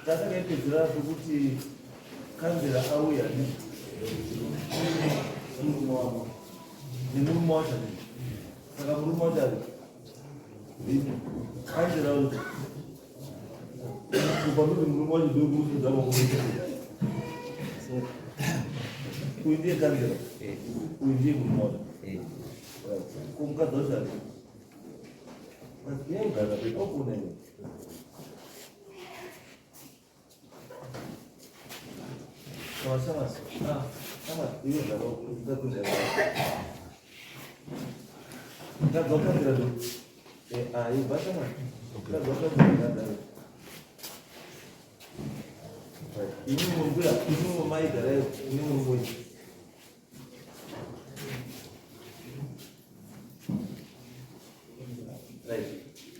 Takaipedzera pekuti kanzera auya nemurume wangu nemurume wacho saka murume wacho ari Uyu ndiye kanzera, uyu ndiye murume wacho. Ko mukadzi wacho ari? Yegara pekokuna iwe.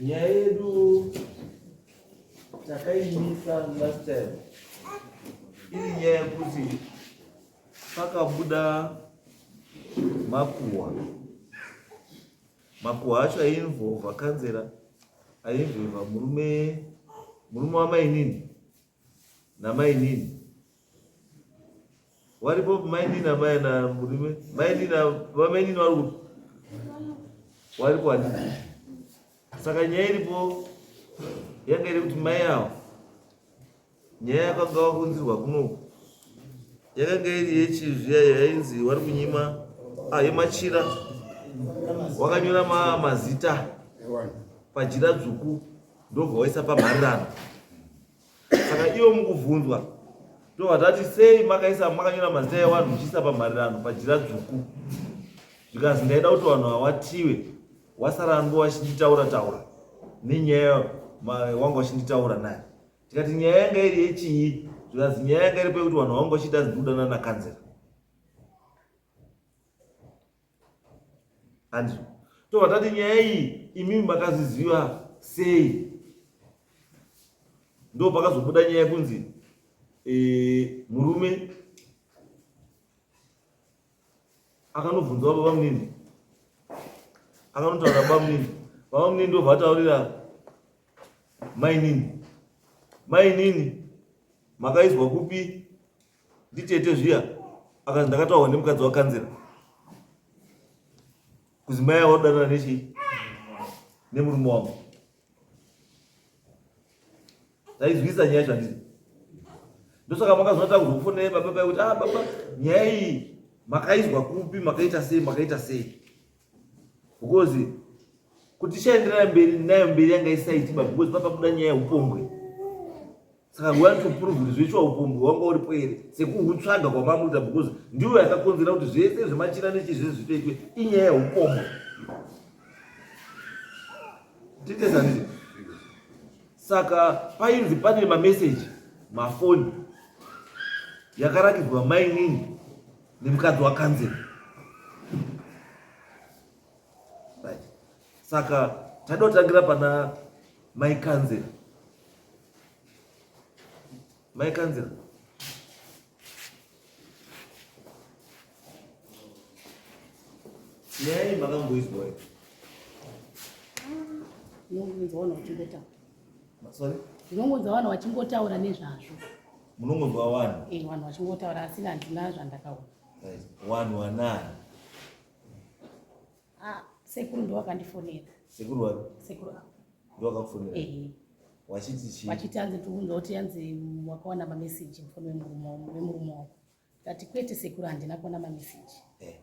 Nyaya yedu takaimisa last time iri nyaya yekuti pakabuda makuhwa makuhwa acho ainvolva kanzera ainvolva murume murume wamainini namainini waripo mainini amai na murume mainini vamainini vari kupi waripo handiti Saka nyaya iripo yanga iri kuti mai avo nyaya yakanga wakunzirwa kunoku yakanga iri yechizviya yainzi wari kunyima ah, yemachira wakanyora mazita pajira dzvuku ndobva waisa pamharirano saka ivo mukubvunzwa ndobva tati sei makaisa makanyora mazita evanhu muchiisa pamharirano pajira dzvuku zvikanzi ndaida kuti vanhu hawatiwe wasara nguva wachinditaura taura nenyaya wanga wachinditaura naye tikati nyaya yanga iri yechii zvikanzi nyaya yanga iri pekuti vanhu vanga vachiita zindikudana nakanzera andizvo tobva tati nyaya iyi imimi makazviziva sei ndo pakazobuda nyaya yekunzi e, murume akanobvunzawo baba munini akanotaura baba munini baba munini ndobva ataurira mainini mainini makaizwa kupi nditete zviya akanzi ndakataurwa nemukadzi wakanzira kuzi mai avo vadanana nechii nemurume wangu taizwisa nyaya yacho handiti ndosaka makazoona takuzokufonera baba pai kuti ah baba nyaya iyi makaizwa kupi makaita sei makaita sei because kuti tichaenderera mberi nayo mberi yanga isaiti ba because papabuda nyaya yeupombwe saka we want to prove kuti zveshuwa upombwe hwanga uripo here sekuhutsvaga kwamamuita because ndiyo yakakonzera kuti zvese zvemachira nechizvese zvitoitwe inyaya yeupombwe titezanii saka painzi pane mameseji mafoni yakarakidzwa mainini nemukadzi wakanzera right saka tada kutangira pana mai kanzera mai kanzera nyaya iyi makamboizwa here Ndinongonzwa vanhu vachingotaura. Sorry? Ndinongonzwa vanhu vachingotaura nezvazvo. Munongonzwa vanhu? Eh, vanhu vachingotaura asi handina zvandakaona. Right. Vanhu vanani? Ah, sekuru ndo vakandifonera. Sekuru wapi? Sekuru avo. Ndo vakakufonera? Eh. Wachiti chii? Wachiti hanzi ndikuunza kuti hanzi wakawana mameseji mufoni wemurume wako. Ndati kwete sekuru handina kuona mameseji. Eh.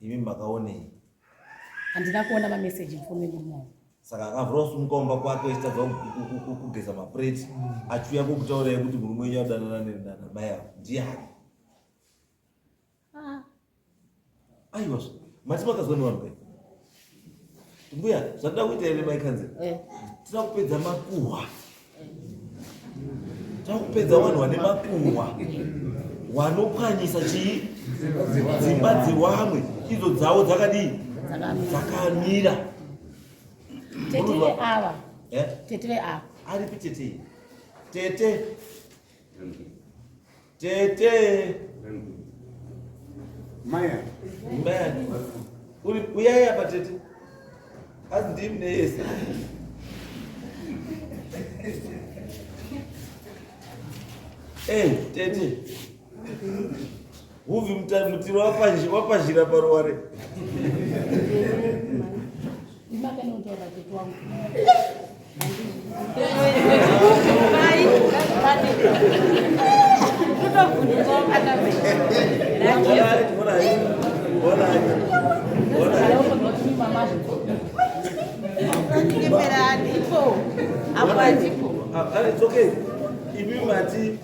Imi makaonei? Handina kuona mameseji mufoni wemurume wangu. Saka akavhura kusumuka kumba kwake achitadza kugeza mapureti achiuya kokutaurai kuti murume wenyu adanana namai avo ndiani? Ah. Aiwa mati makazwa nevanhu kai mbuya zvandida kuita here mai kanzera eh. tinoda kupedza makuhwa tinoda kupedza vanhu vane makuhwa wanopwanyisa chii dzimba dzewamwe idzo dzavo dzakadii dzakamira tete ava. Eh? Tete veava. Aripi tete? Tete. Tete. Maya. Maya. Uri uyai apa tete. Asi ndimi neyese. Eh, tete. Huvi mutiro wapazhira paruware. It's okay. Imi mati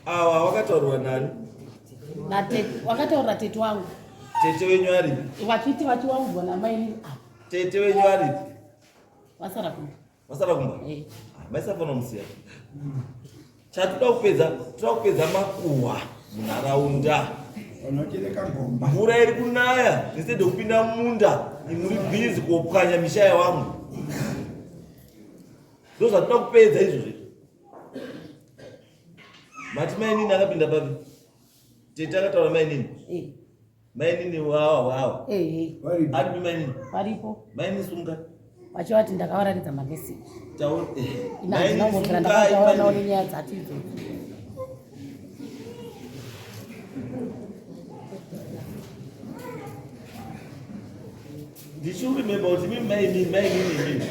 awa wakataurwa nani? Wakataurira tete wangu. Tete wenyu aripi? Vachiti vachiwaudzwa namai. Tete wenyu aripi? Vasara kumba. Vasara kumba? Eh. Ah, maisafana musiya. Chatoda kupedza, toda kupedza makuhwa munharaunda. Unochereka ngomba. Mvura iri kunaya instead yekupinda mumunda muri busy kopwanya misha yevamwe. Ndozvatoda kupedza izvozvo. Mati mainini akapinda papi? Tete akataura mainini. Eh. Mainini wawa wawa. Eh. Aripi mainini? Varipo. Mainini sunga. Vachivati ndakavaratidza mameseji. Taura. Ina handina kumbobvira ndakataura navo nenyaya dzati idzodzo. Did you remember kuti mimi mainini mainini imimi?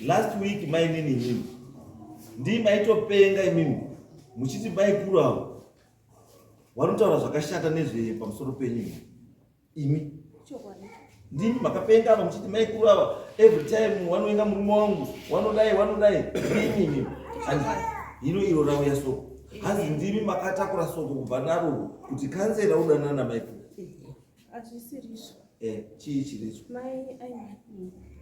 Last week mainini imimi. Ndii maitopenga imimi muchiti maikuru avo vanotaura zvakashata nezve pamusoro penyu imi. Ndimi makapenga ava muchiti maikuru ava every time wanovenga murume wangu wanodai wanodai ndimi imimi. Hino iro rauya soko. Hanzi ndimi makatakura soko kubva naro kuti kansela udanana namaikuru. Hazvisirizvo. Eh, chii chiricho? Mai Aiman.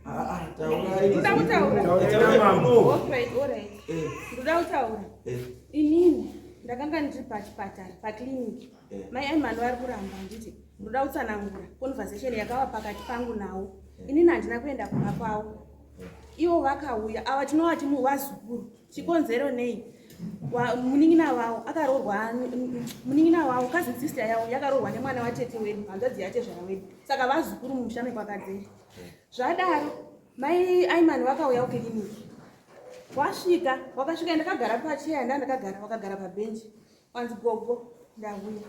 Ah, ah, taurai. Ndoda kutaura. Taurai kuno. Alright, alright. Eh, Ndoda kutaura. eh, Inini ndakanga ndiri pachipatara paclinic. Eh. Mai Aiman vari kuramba nditi ndoda kutsanangura conversation yakava pakati pangu nawo. Inini handina kuenda kumba kwavo. Ivo vakauya ava tinovati vazukuru. Chikonzero nei? Munin'ina wavo akaroorwa, munin'ina wavo cousin sister yavo yakaroorwa nemwana watete wedu, hanzvadzi yatezvara wedu. Saka vazukuru mumusha mekwakadzere. Zvadaro mai Aiman vakauya kukiriniki. Wasvika, wakasvika ndakagara pacheya ndandakagara, wakagara pabhenji. Wanzi gogo ndauya.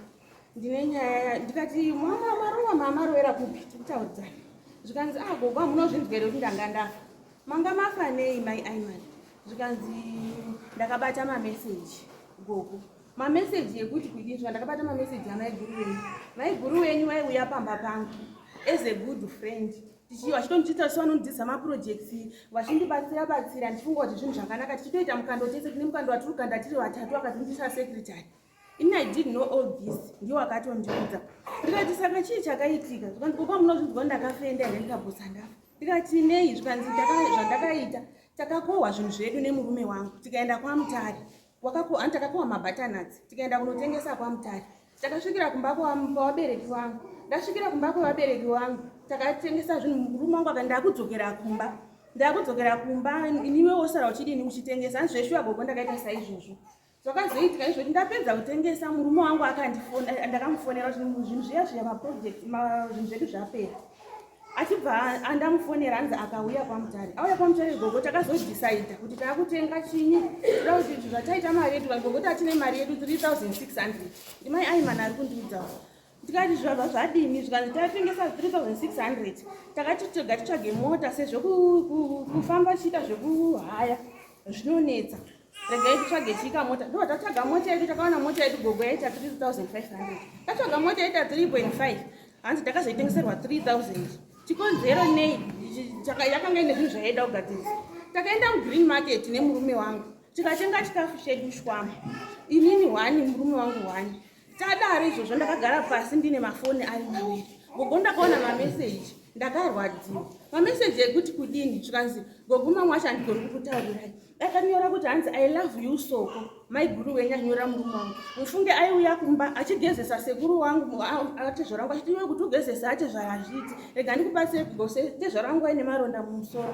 Ndine nyaya ndikati mama marowa mama rowera kupi tikutaudzana. Zvikanzi ah gogo hamunozvinzwa here kuti ndanga ndafa. Manga mafa nei mai Aiman? Zvikanzi ndakabata mameseji gogo. Mameseji ekuti kuidizwa ndakabata mameseji amaiguru wenyu. Maiguru wenyu vaiuya pamba pangu as a good friend. Vachitondiita sevanondidzidzisa maprojects, vachindibatsira batsira ndichifunga kuti zvinhu zvakanaka. Tichitoita mukando tese, tine mukando watiri kukanda tiri vatatu akadzidzisa secretary. Ini I didn't know all this, ndiwo akatondiudza. Ndikati saka chii chakaitika? Zvikanzi gogo munozvinzwa ndakafenda here ndikabvutsa ndafa. Ndikati nei? Zvikanzi zvandakaita takakohwa zvinhu zvedu nemurume wangu tikaenda kwaMutare. Takakohwa mabutternuts tikaenda kunotengesa kwaMutare. Takasvikira kumba kwavabereki vangu. Ndasvikira kumba kwevabereki vangu takatengesa zvinhu murume wangu akati ndakudzokera kumba. Ndakudzokera kumba iniwe wosara uchidini uchitengesa. Hanzi zveshuwa gogo ndakaita saizvozvo. Zvakazoitika izvo ndapedza kutengesa murume wangu akandifona, ndakamufonera kuti zvinhu zviya zviya maproject zvinhu zvedu zvapera. Achibva andamufonera hanzi akauya kwaMutare. Auya kwaMutare gogo takazodecide kuti taakutenga chinyi. Toda kuti zvinhu zvataita mari yedu gogo tatine mari yedu 3600. Ndimai Aiman ari kundiudzawo. Ndikati zvabva zvadini zvikanzi tatengesa 3600. Takati toga titsvage mota sezvo kufamba tichiita zvekuhaya zvinonetsa. Regai titsvage chika mota. Ndo tatsvaga mota yedu takawana mota yedu gogo yaita 3500. Tatsvaga mota yaita 3.5. Hanzi takazoitengeserwa 3000. Chikonzero nei yakanga ine zvinhu zvayaida kugadzirisa. Takaenda mugreen market nemurume wangu. Tikatenga chikafu chedu shwama. Inini one, murume wangu one. Tadaro izvozvo ndakagara pasi ndine mafoni ari maviri. Gogo ndakaona mameseji ndakarwadziwa. Mameseji ekuti kudini zvikanzi gogo mamwe acho handigoni kukutaurirai. Akanyora kuti hanzi I love you soko. Maiguru wenyu anyora murume wangu. Mufunge aiuya kumba achigezesa sekuru wangu atezvara wangu achiti iwe kuti ugezesa atezvara hazviiti. Rega ndikubatsire kugose tezvara wangu aine maronda mumusoro.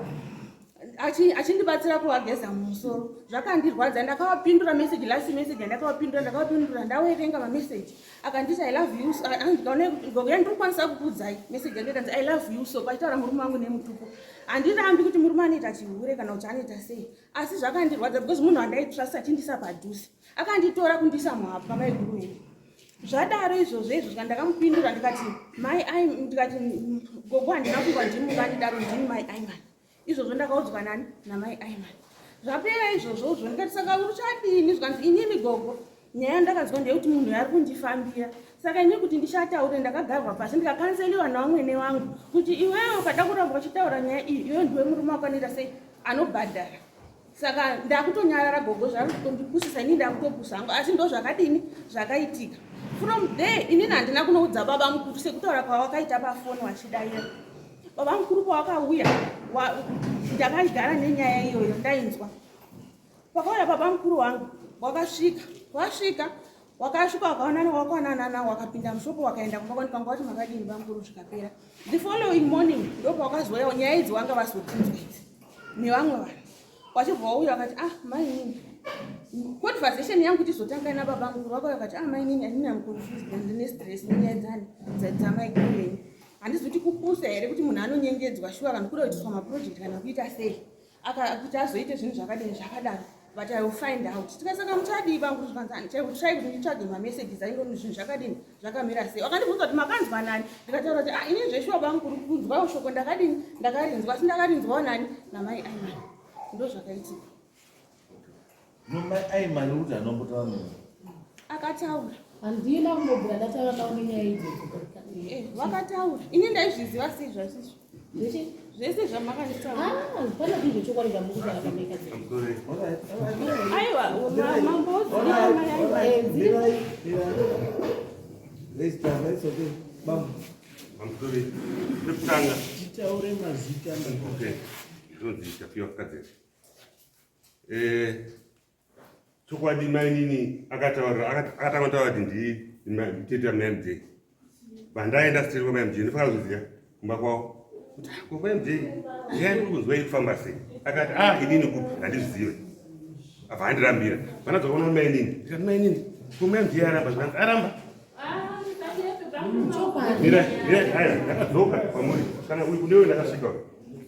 Achindibatsira kuvageza mumusoro. Zvakandirwadza, ndakavapindura message, last message yandakavapindura, ndakavapindura ndawerenga mameseji akanditi, "I love you." Ndikaona ndiri kukwanisa kukuudzai message yange ikanzi, "I love you so," pachitaura murume wangu nemutupo. Handirambi kuti murume anoita chihure kana kuti anoita sei, asi zvakandirwadza because munhu wandaitrust achindisa padhuze, akanditora kundisa muhapwa, maiguru wenyu. Zvadaro izvozvo izvo, zvika ndakamupindura ndikati, "Mai ai," ndikati, "Gogo, handina kungwa, ndimi mungandidaro, ndimi mai Aiman." Izvozvo ndakaudzwa nani? Namai Aiman. Zvapera izvozvozvo, ndikati, "Saka uchadini?" Zvikanzi, "Inini gogo, nyaya yandakanzwa ndeyekuti munhu ari kundifambira, saka ini kuti ndichataure ndakagarwa pasi, ndikakanseliwa navamwene vangu kuti iwewe ukada kuramba uchitaura nyaya iyi, iwewe ndiwe murume wakanoita sei, anobhadhara. Saka ndakutonyarara gogo, zvari kutondipusisa, inini ndakutopusa hangu, asi ndo zvakadini zvakaitika." From there inini handina kunoudza baba mukuru sekutaura kwawakaita pafoni wachidaira. Baba mukuru pawakauya, ndakagara nenyaya iyoyo, ndainzwa. Pakauya baba mukuru wangu, wakasvika, wasvika, wakasvika, wakaonana, wakaonanana, wakapinda mushopo, wakaenda kumba kwandikanga, wati, "Makadini bamukuru?" Zvikapera. The following morning ndopawakazoya nyaya idzi, wanga vazobvunzwa idzi nevamwe vanhu, wachibva wauya wakati, "Ah, mainini." Conversation yangu tizotanga nababa mukuru, vakauya vakati, "Ah, mainini, inini am confused, ndine stress nenyaya dzani dzamaiguru venyu. Handizi kuti kupusa here kuti munhu anonyengedzwa shuwa kana kuda kuitiswa maproject kana kuita sei kuti azoite zvinhu zvakadini zvakadaro, but I will find out." Tikasaka, "Muchadii vangu?" Zvikanzi, "Try kuti nditsvage mamessages aingo, zvinhu zvakadini, zvakamira sei." Wakandibvunza kuti, "Makanzwa nani?" Ndikataura kuti, "Ah, ini zveshuwa bamukuru, kunzwawo shoko ndakadini, ndakarinzwa, asi ndakarinzwawo nani? Namai Aiman." Ndo zvakaitika. No, mai Aiman kuti anombotaura neni? Akataura. Handina kumbobvira ndataura navo nenyaya idzodzo. Vakataura. Ini ndaizviziva sei zvasizvo? Zvechi? Zvese zvamakanditaura. Ah, pana zvinhu zvechokwadi zvamukutaura pameka dzedu. Aiwa, mamboziva mai Aiman. Mirai, mirai. Let's start, it's okay. Bam. Pamusoro, pekutanga. Titaure mazita. Okay, ndinonzi Tapiwa Kadzere. Chokwadi mainini akataura, akatanga kutaura kuti nditete mai MJ. Vandaenda sitiri kwamai MJ, ndinofanira kuziva kumba kwavo kuti, "Ah, ko mai MJ, nyaya ndiri kunzwa iri kufamba sei?" Akati, "Ah, inini kupi, handizvizive." Abva andirambira. Vanadzoka kuna mainini, ndikati, "Mainini, ko mai MJ aramba?" Zvikanzi, "Aramba." Chokwadi. Mira, mira, haya, ndakadzoka kwamuri kana uyu kunewe, ndakasvika uyu.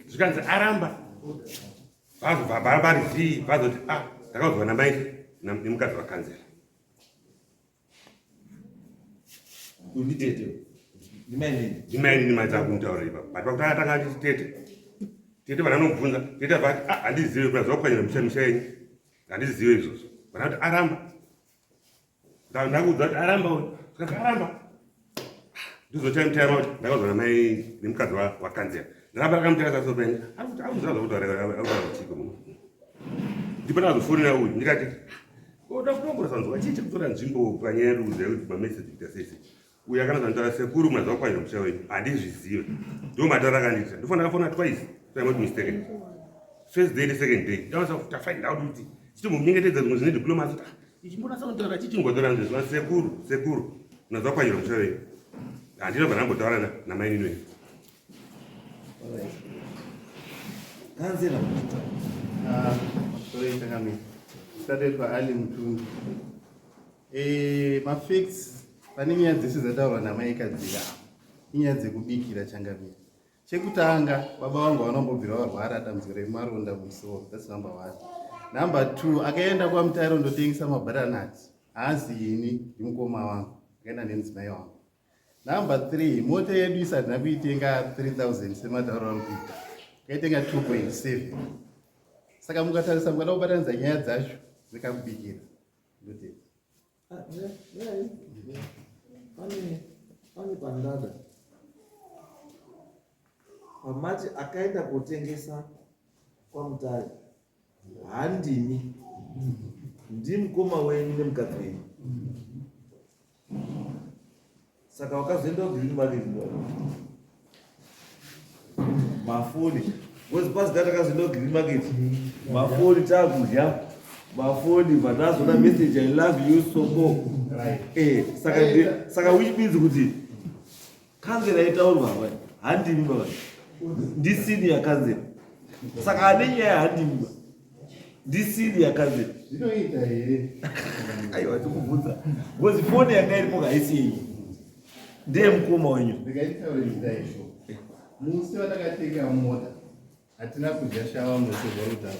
Zvikanzi aramba. Vazobva vari zii, vazoti, "Ah, ndakaudzwa namai nemukadzi wakanzera." Unditete. Ndimainini. Ndimainini mai dzakumutaura ipapo, but pakutanga tanga achiti tete, tete. Vananobvunza tete, vati, "Ah, handizive kuna zvakupwanyira misha, misha yenyu, handizive izvozvo." Vana kuti aramba, ndakuudza kuti aramba uyu, zvikanzi aramba. Ndizochaimutayama kuti ndakaudzwa namai nemukadzi wakanzera. Ndaramba ndakamutaya sasopeni, ari kuti auziva zvakutaura, akutaura chiko muno. Ndipo ndakazofonera uyu, ndikati, "Oda kutombosa nzwa chii chekutora nzvimbo panyaya yeruza yekuti mameseji kuita sei sei?" Uyu akanozanitaura, "Sekuru, muna kwanyira musha wenyu, handizvizive." Ndo matara akandiita. Ndofana ndakafona twice, I'm not mistaken, first day nesecond day. Ndawanisa kuti tafind out kuti chitombomunyengetedza zvimwe zvine diplomacy, kuti, "Ah, ichimbonasa kutaura chichingotaura nzvezva, sekuru, sekuru, muna kwanyira musha wenyu." Handinobva ndambotaura namainini wenyu. Alright. Kanzela. Ah, sorry, changamire. Started paali Mutundu. Mafacts pane nyaya dzese dzataurwa namai Kadzira, inyaya dzekubikira, changamire. Chekutanga, baba vangu vanombobvira varwara dambudziko remaronda mumusoro. That's number one. Number two, akaenda kwaMutare ndotengesa mabutternut. Haazi ini, ndimukoma wangu. Akaenda nemudzimai wangu. Number three, mota yedu isati kuitenga 3000 sematauro ari kuita. Kaitenga 2.7. Saka mukatarisa, mukada kubatanidza nyaya dzacho dzekakubikira, ndotenda. Ah, yeah. Pane pandada. Pamati akaenda kotengesa kwaMutare, handimi, ndimukoma wenyu nemukadzi wenyu. Saka wakazoenda kuGreen Market ndo mafoni, because pasi takazoenda kuGreen Market mafoni, taakudya mafoni, bva message, "I love you so more." Saka which means kuti kanzera itaurwa apa handimi baba, ndisenior kanzera. Saka ane nyaya handimba ndisiri yakanzera. Zvinoita here? Aiwa tikubvunza because foni yanga iripo haisi yenyu, ndeyemukoma wenyu. Ndikaitaure ndidai so. Musi watakatenga mota hatina kudya shava musi zvarutaura.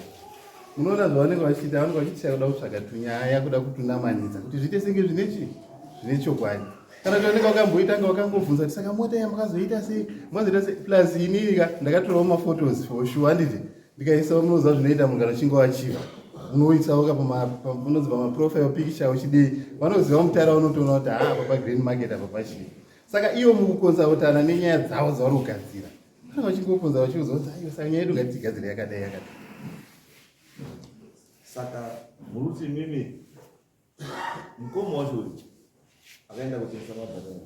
Munoona zvavanenge vachiita, vanenge vachiita kuda kutsvaga tunyaya, kuda kutunamanidza kuti zviite senge zvine chii, zvine chokwadi. Kana kuti vanenge vakamboitanga vakangobvunza kuti saka mota yamakazoita sei, makazoita sei. Plus inini ka ndakatorawo maphotos for sure, handiti ndikaisawo. Munoziva zvinoita munhu kana uchinge wachiva, unoisawo ka unonzi pamaprofile picture uchidii, vanoziva mutara, unotoona kuti haa apa pagreen market apa pachii. Saka ivo mukukonsautana nenyaya dzavo dzavari kugadzira, vanenge vachingokonza vachiuza kuti aiwa, saka nyaya yedu ngatiigadzire yakadai yakadai. Saka muri kuti imimi mukoma wacho uyu akaenda kutengesa mabhanana?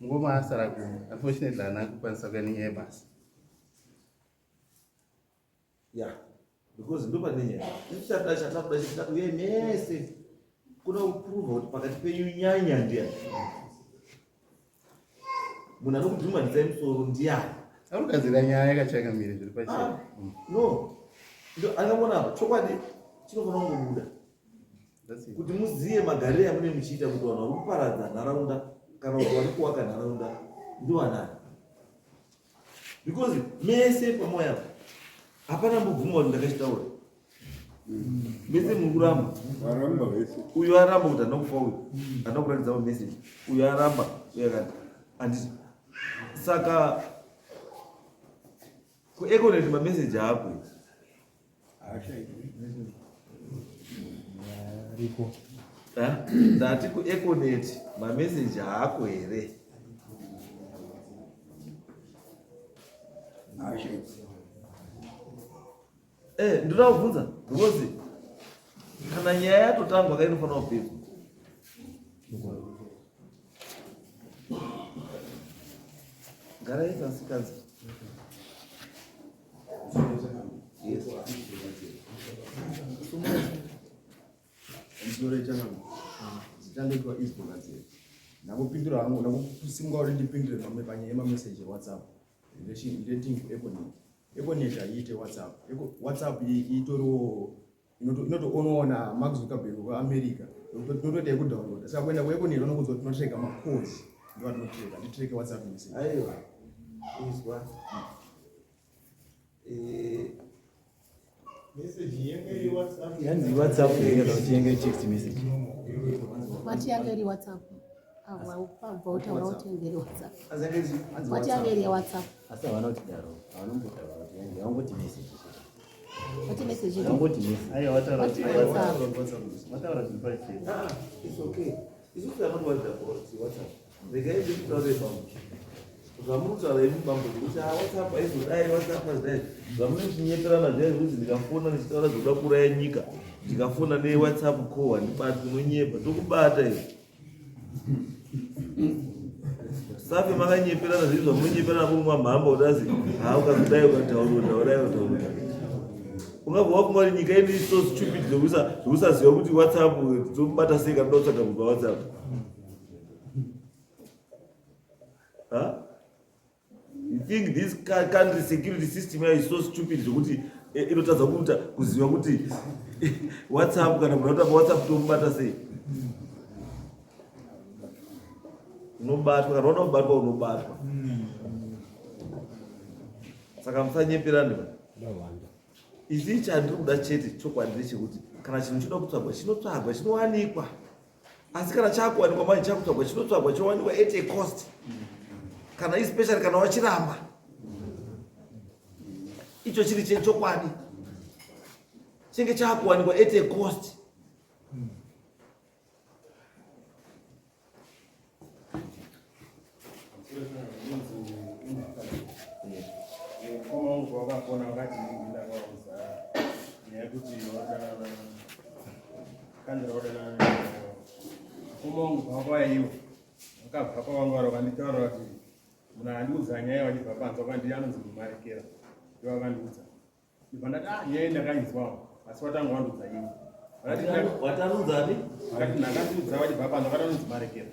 Mukoma asara kumba, unfortunately haana kukwanisa kuya nenyaya yebasa. Ya, because ndo pane nyaya. Isu chatakuda chatakuda uyai mese kuda kuprova kuti pakati penyu nyanya ndiani, munhu anokudhumanidzai musoro ndiani. Ari kugadzira nyaya yakachangamire zviri pachena. Ah, no, angamona apa chokwadi chinofanira kungobuda That's it. kuti muzive magariro amune muchiita, kuti vanhu vari kuparadza nharaunda kana kuti vari kuvaka nharaunda ndivanani, because mese pamoyo apa hapana mbobvuma kuti ndakachitaura. Mese muri kuramba. Varamba vese. Uyu aramba kuti handina kufa, uyu handina kuratidza mameseji, uyu aramba, uyu akati handiti. Saka kuEconet mameseji haako? Ariko. Ndati kuEconet mameseji haako here? Eh, ndoda kubvunza because kana nyaya yatotangwa ka inofanira kupedzwa. Garai pasi kanzi. Yes. Musoro changu zita ndoitwa Isbo Kanzera. Ndangopindura hangu, ndakusimuka kuti ndipindure pamwe panyaya yemameseji eWhatsApp relating kuEconet. Econet haiite WhatsApp. WhatsApp itoriwo inotoonawo naMark Zuckerberg weAmerica, tinotoita yekudownloada. Saka kuenda kuEconet vanokuudza kuti tinotreka macalls, ndo atinotreka, handitreke WhatsApp message. Aiwa, izwa. Yanzi WhatsApp here kana kuti yange text message? Wati yange iri WhatsApp. Wabva utaura kuti yange iri WhatsApp. Wati yange iri yeWhatsApp. Asi havana kuti daro, havana kuti yange, vangoti message chete. Wati message iri. Vangoti message. Aiwa, wataura Wati WhatsApp. Wataura zviri pachena. Ah, it's okay. Isusu are not worried about WhatsApp. Regai ndikutaure bambo. Zvamurikutaura imi bambo zvekuti ah, WhatsApp haizodai, WhatsApp hazidai. Zvamunochinyeperana zviya zvekuti ndikafona ndichitaura zvekuda kuuraya nyika, ndikafona neWhatsApp call handibati, unonyepa, tokubata izvi. Safi makanyeperana zvii zvamunonyeperana kumwa mhamba kuti azi ha ukazodai ukataurota udai utaurota, ungabva wafunga kuti nyika yedu is so stupid zvekusaziva kuti WhatsApp tobata sei kana toda kutsvaga kubva WhatsApp. Huh? You think this country security system here is so stupid zvekuti inotadza kuita kuziva kuti WhatsApp kana munhu atamba WhatsApp tomubata sei? Unobatwa kana wada kubatwa, unobatwa. Saka musanyeperane ba. Isi chandiri kuda chete chokwadi ndechekuti kana chinhu chinoda kutsvagwa chinotsvagwa, chinowanikwa. Asi kana chakuwanikwa manje chakutsvagwa, chinotsvagwa chowanikwa at a cost, kana especially kana wachiramba icho chiri chechokwadi, chinge chakuwanikwa at a cost. Mukoma wangu wakafona wakati ndakaudza nyaya yekuti wadanana kanzira wadanana. Mukoma wangu pavakauya ivo vakabva kwavanga vari, vakanditaurira kuti munhu andiudza nyaya vachibva panze wakandi anonzi Mumarekera, ndivo vakandiudza. Ndibva ndati ah, nyaya ndakainzwawo, asi watanga wandiudza iwe. Watanunzani? Vakati ndakandiudza vachibva panze, vakati anonzi Marekera.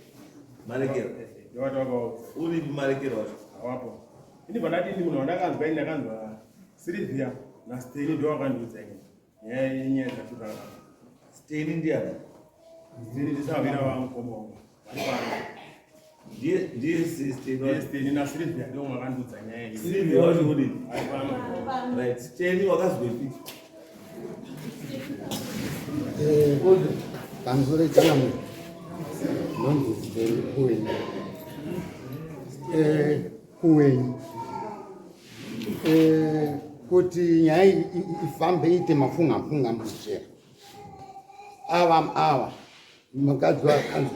Marekera. Ndovati vakaudza. Uripi Marekera wacho? Hawapo. Ini bva ndati ini munhu wandakanzwa ini ndakanzwa. Sylvia naSteni ndo vakandiudza ini nyaya yenyaya dzatotanga. Steni ndiani? Steni ndisahwira vangu mukoma wangu vari pano. Ndiye ndiye Steni. Ndiye Steni naSylvia ndo vakandiudza nyaya iyi. Sylvia wacho kudini? Ari pano. Right. Steni wakazwepi? Eh, pamusoro ichangamwe ndonzi Steni Kuwenyi. Eh, Kuwenyi. Eh, kuti nyaya ifambe iite mafunga mfunga mujera ava ava mukadzi wakanzi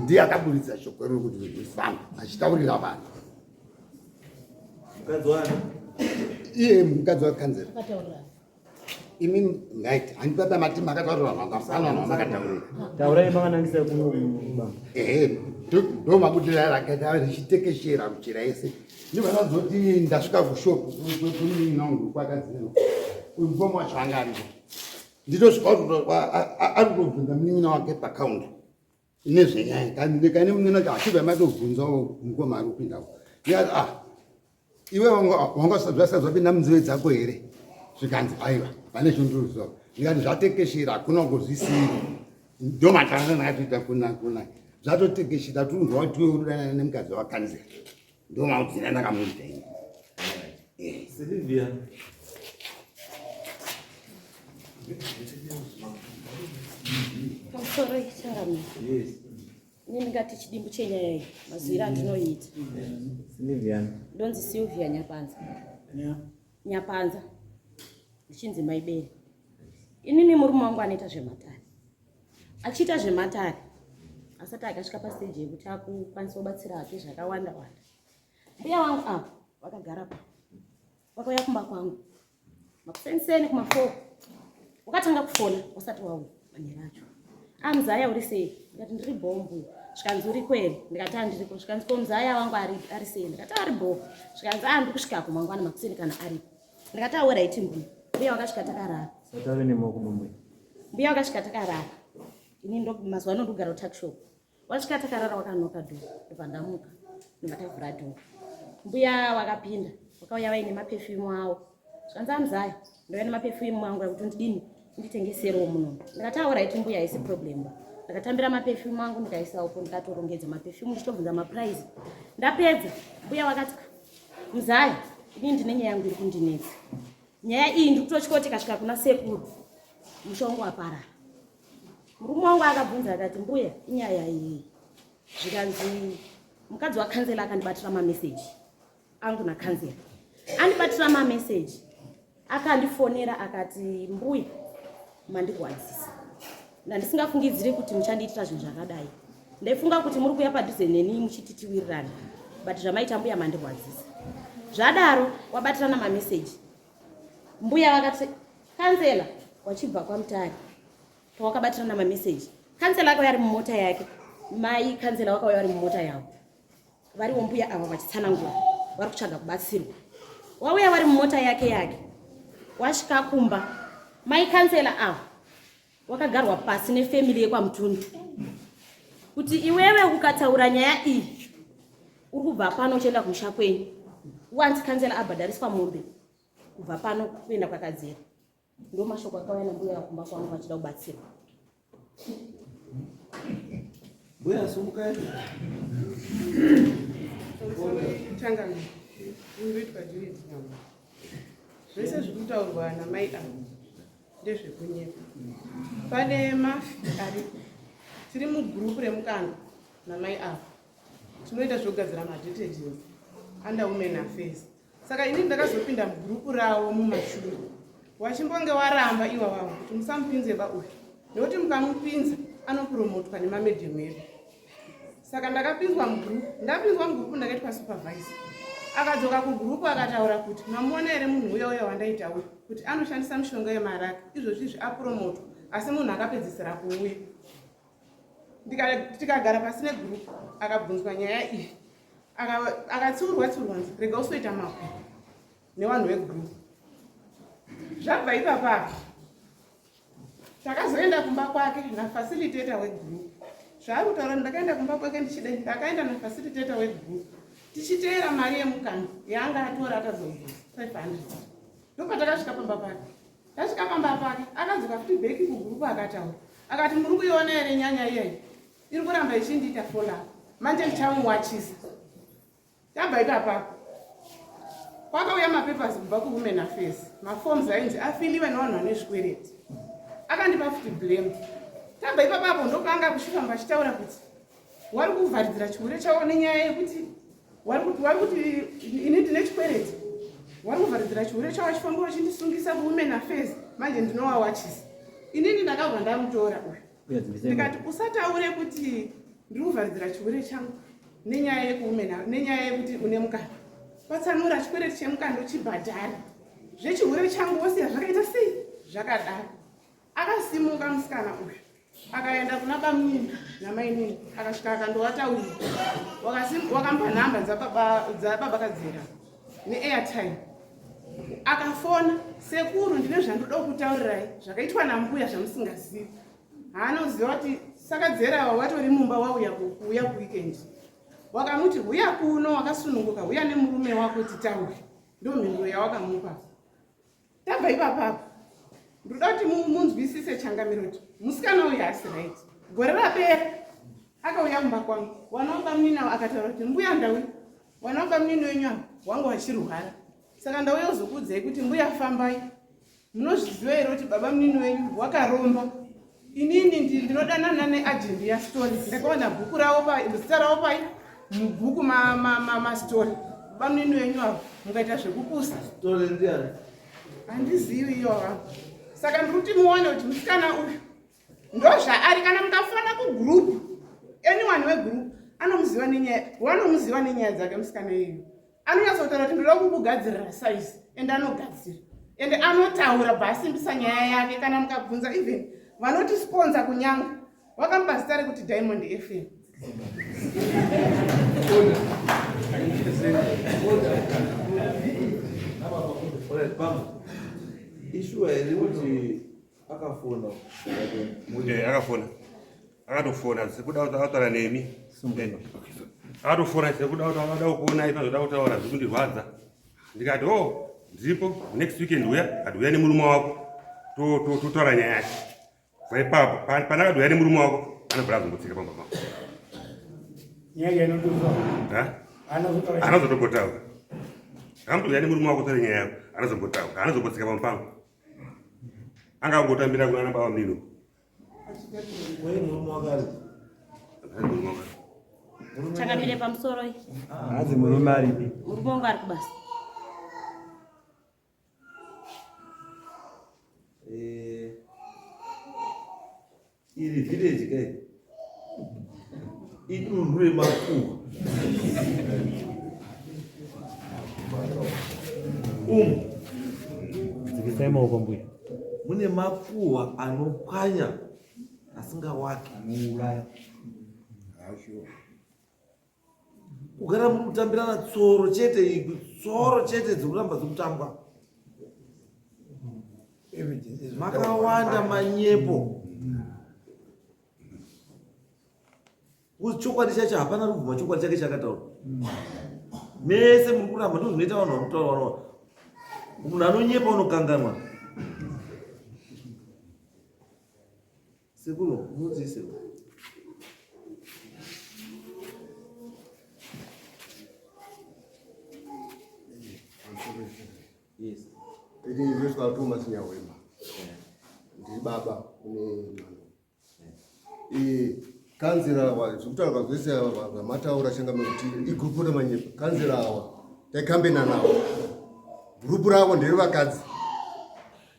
ndiye akaburitsa shoko riri kuti rifambe achitaurira vanhu mukadzi wani iye mukadzi wakanzera imi right handibaba mati makataurira vanhu makataurira taurai makanangisa kuno ehe ndo mabudiro arakaita richitekeshera kuchera yese ndibva ndazoti ndasvika kushop kuninangu kwakadzino uyu mukoma wacho anga aripo nditosvika ari kutobvunza munin'ina wake pakaunda nezvenyaya kane munin'ina wacho achibva matobvunzawo mukoma ari kupindawo ndikati ah iwe wanga zvasati zvapinda munzeve dzako here zvikanzi aiwa pane chondiruziva ndikati zvatekeshera hakuna kuzvisiri ndo matanga ndakatoita kuna kuna zvatotekeshera tiunzwa kuti iwe unodanana nemukadzi wakanzera ndo maudzira ndakamuita ini eh. Silvia Pamusoro icharamira. Yes. Ini ndingati chidimbu chenyaya iyi mazwiro andinoiita. Silvia. Ndonzi Silvia Nyapanza. Yeah. Nyapanza. Ndichinzi Maibere. Inini murume wangu anoita zvematare. Achiita zvematare asati akasvika pastage yekuti akukwanisa kubatsira hake zvakawanda wanda. Mbuya wangu ava vakagara pa. Vakauya kumba kwangu. Makuseniseni kuma 4. Wakatanga kufona usati wauya manheru acho. Ah mzaya uri sei? Ndikati ndiri bho mbuya. Zvikanzi uriko here? Ndikati handiriko. Zvikanzi ko mzaya wangu ari ari sei? Ndikati ari bho. Zvikanzi ah ndiri kusvikako mangwana makuseni kana aripo. Ndikati ah alright mbuya. Mbuya wakasvika takarara. Satave nemaoko mambuya. Mbuya wakasvika takarara. Ini ndo mazuva ano ndogara kutuckshop. Wasvika takarara wakanoka dhoo ndobva ndamuka ndobva tavhura dhoo. Mbuya wakapinda wakauya vaine maperfume awo. Zvanzi amzaya ndauya nemaperfume angu ekuti ndidini nditengeserewo muno. Ndikati alright mbuya haisi problem ba. Ndakatambira maperfume angu ndikaisa uko ndikatorongedza maperfume ndichitobvunza maprice. Ndapedza mbuya wakati mzaya ini ndine nyaya yangu iri kundinetsa. Nyaya iyi ndiri kutotya kuti ikasvika kuna sekuru musha wangu waparara. Murume wangu akabvunza akati mbuya inyaya iyi zvikanzi mukadzi wakanzela akandibatira mameseji angu nakanzela andibatira mameseji akandifonera akati mbuya mandirwadzisa ndandisingafungidziri kuti muchandiitira zvinhu zvakadai ndaifunga kuti muri kuuya padhuze neni muchiti tiwirirane but zvamaita mbuya mandirwadzisa zvadaro wabatirana mameseji mbuya vakati kanzela wachibva kwamutare pawakabatirana mameseji kanzela akauya ari mumota yake mai kanzela vakauya vari mumota yavo variwo mbuya ava vachitsanangura vari kutsvaga kubatsirwa wauya vari mumota yake yake wasvika kumba mai kanzela ava wakagarwa pasi nefemili yekwamutundu kuti iwewe ukataura nyaya iyi uri kubva pano uchienda kumusha kwenyu wanzi kanzela abhadhariswa mombe kubva pano kuenda kwakadzera ndo mashoko akauya nambuya kumba kwangu vachida kubatsirwa mbuya sumukai Changamire, ndinoitwa Juliet Nyamba. Zvese zviri kutaurwa namai ava ndezvekunyepa. Pane mafi aripo. Tiri mugurupu remukando namai ava. Tinoita zvekugadzira madetergents under women affairs. Saka ini ndakazopinda mugurupu ravo mumashure. Wachimbonge waramba iwawavo kuti musamupinze ba uyu. Nekuti mukamupinza anopromotwa nemamedhemu edu. Saka ndakapinzwa mugurupu. Ndapinzwa mugurupu ndakaitwa supervisor. Akadzoka kugurupu akataura kuti mamuona here munhu uya uya wandaitaura kuti anoshandisa mishonga yemaraka izvozvi izvi apromotwa asi munhu akapedzisira kuuya. Tikagara pasi negurupu akabvunzwa nyaya iyi akatsiurwa tsiurwa nzi rega usoita makwikwi nevanhu vegurupu. Zvabva ipapa takazoenda kumba kwake nafacilitator wegurupu. Zvaari kutaura ndakaenda kumba kwake ndichidai ndakaenda nafacilitator wegurupu tichiteera mari yemukando yaanga atora atazobvisa 500. Ndopatakasvika pamba pake. Tasvika pamba pake akadzoka futi bheki kugurupu akataura akati muri kuiona here nyanya iyayi iri kuramba ichindiita follow up manje ndichamuwachisa. Tabva ipapapo kwakauya mapapers kubva kuwomen affairs maforms ainzi afiliwe nevanhu vane zvikwereti akandipa futi blame. Tabva ipapapo ndopanga kuchifamba achitaura kuti wari kuvharidzira chihure chavo nenyaya yekuti wari kuti ini ndine chikwereti wari kuvharidzira chihure chavo achifamba vachindisungisa kuwomen affairs manje ndinowawachisa inini ndakabva ndamutora uyu ndikati usataure kuti ndiri kuvharidzira chihure changu nenyaya yekuumena nenyaya yekuti une mukando patsanura chikwereti chemukando chibhadhare zvechihure changu wosiya zvakaita sei zvakadaro akasimuka musikana uyu akaenda kuna bamunini namainini akasvika akandowataurira wakamupa nhamba dzababa kadzera neairtime akafona sekuru ndine zvandoda kutaurirai zvakaitwa nambuya zvamusingazivi haanoziva kuti sakadzera ava watori mumba wauya kuuya kuweekend wakamuti huya kuno wakasununguka huya nemurume wako titaure ndo mhinduro yawakamupa tabva ipapapo ndoda kuti munzwisise changamiro kuti musikana uyu haasi right gore rapera akauya kumba kwangu wana wabamunini avo akataura kuti mbuya ndauya wana wabamunini wenyu avo wangu wachirwara saka ndauya kuzokuudzai kuti mbuya fambai munozviziva here kuti baba munini wenyu wakaromba inini ndinodanana neajendi yastory ndakaona bhuku ravo zita ravo pai mubhuku mastory baba munini wenyu avo mukaita zvekupusa handizivi iyo avo saka ndiri kuti muone kuti musikana uyu ndozvaari kana mukafona kugroup anyone wegroup anomuziva nenyaya wanomuziva nenyaya dzake musikana iyoyo anonyatsotaura kuti ndoda kukugadzirira size and anogadzira and anotaura bhaasimbisa nyaya yake kana mukabvunza even vanoti sponsor kunyanga wakamupa zita rekuti diamond fm Ishuwa here kuti akafona eh, akafona akatofona sekuda kuti akataura nemi eh, akatofona sekuda kuti akada kuona ipa zvoda kutaura zvikundirwadza ndikati o oh, ndiripo next weekend uya kati uya nemurume wako totaura nyaya yacho bva ipapo panakati uya nemurume wako anobva azongotsika pamba pako anozotogotaura akamuti uya nemurume wako taura nyaya yako anozombotaura anozombotsika pamba pangu anga angotambira kuna baba mlilo Changamire pamusoro iyi. Hanzi murume aripi? Murume wangu ari kubasa. Eh, iri village kai idunhu remakuhwa umu dzikisai maoko mbuya mune makuhwa anopwanya asingawaki anouraya kugara muri kutambirana tsoro chete igwi tsoro chete dzikuramba dzikutambwa makawanda manyepo chokwadi chacho hapana rubvuma chokwadi chake chakataura mese muri kuramba ndo zvinoita vanhu vari kutaura vanova munhu anonyepa unokanganwa Sekuru, mudzii sekuru. Yes. Ini ndinoitwa Thomas Nyahwema. Ndiri baba kune mwana. Eh, kanzira awa zvekutaura zvese zvamataura changamire kuti igrupu remanyepo. Kanzira awa taikambena nawo. Gurupu ravo nderevakadzi.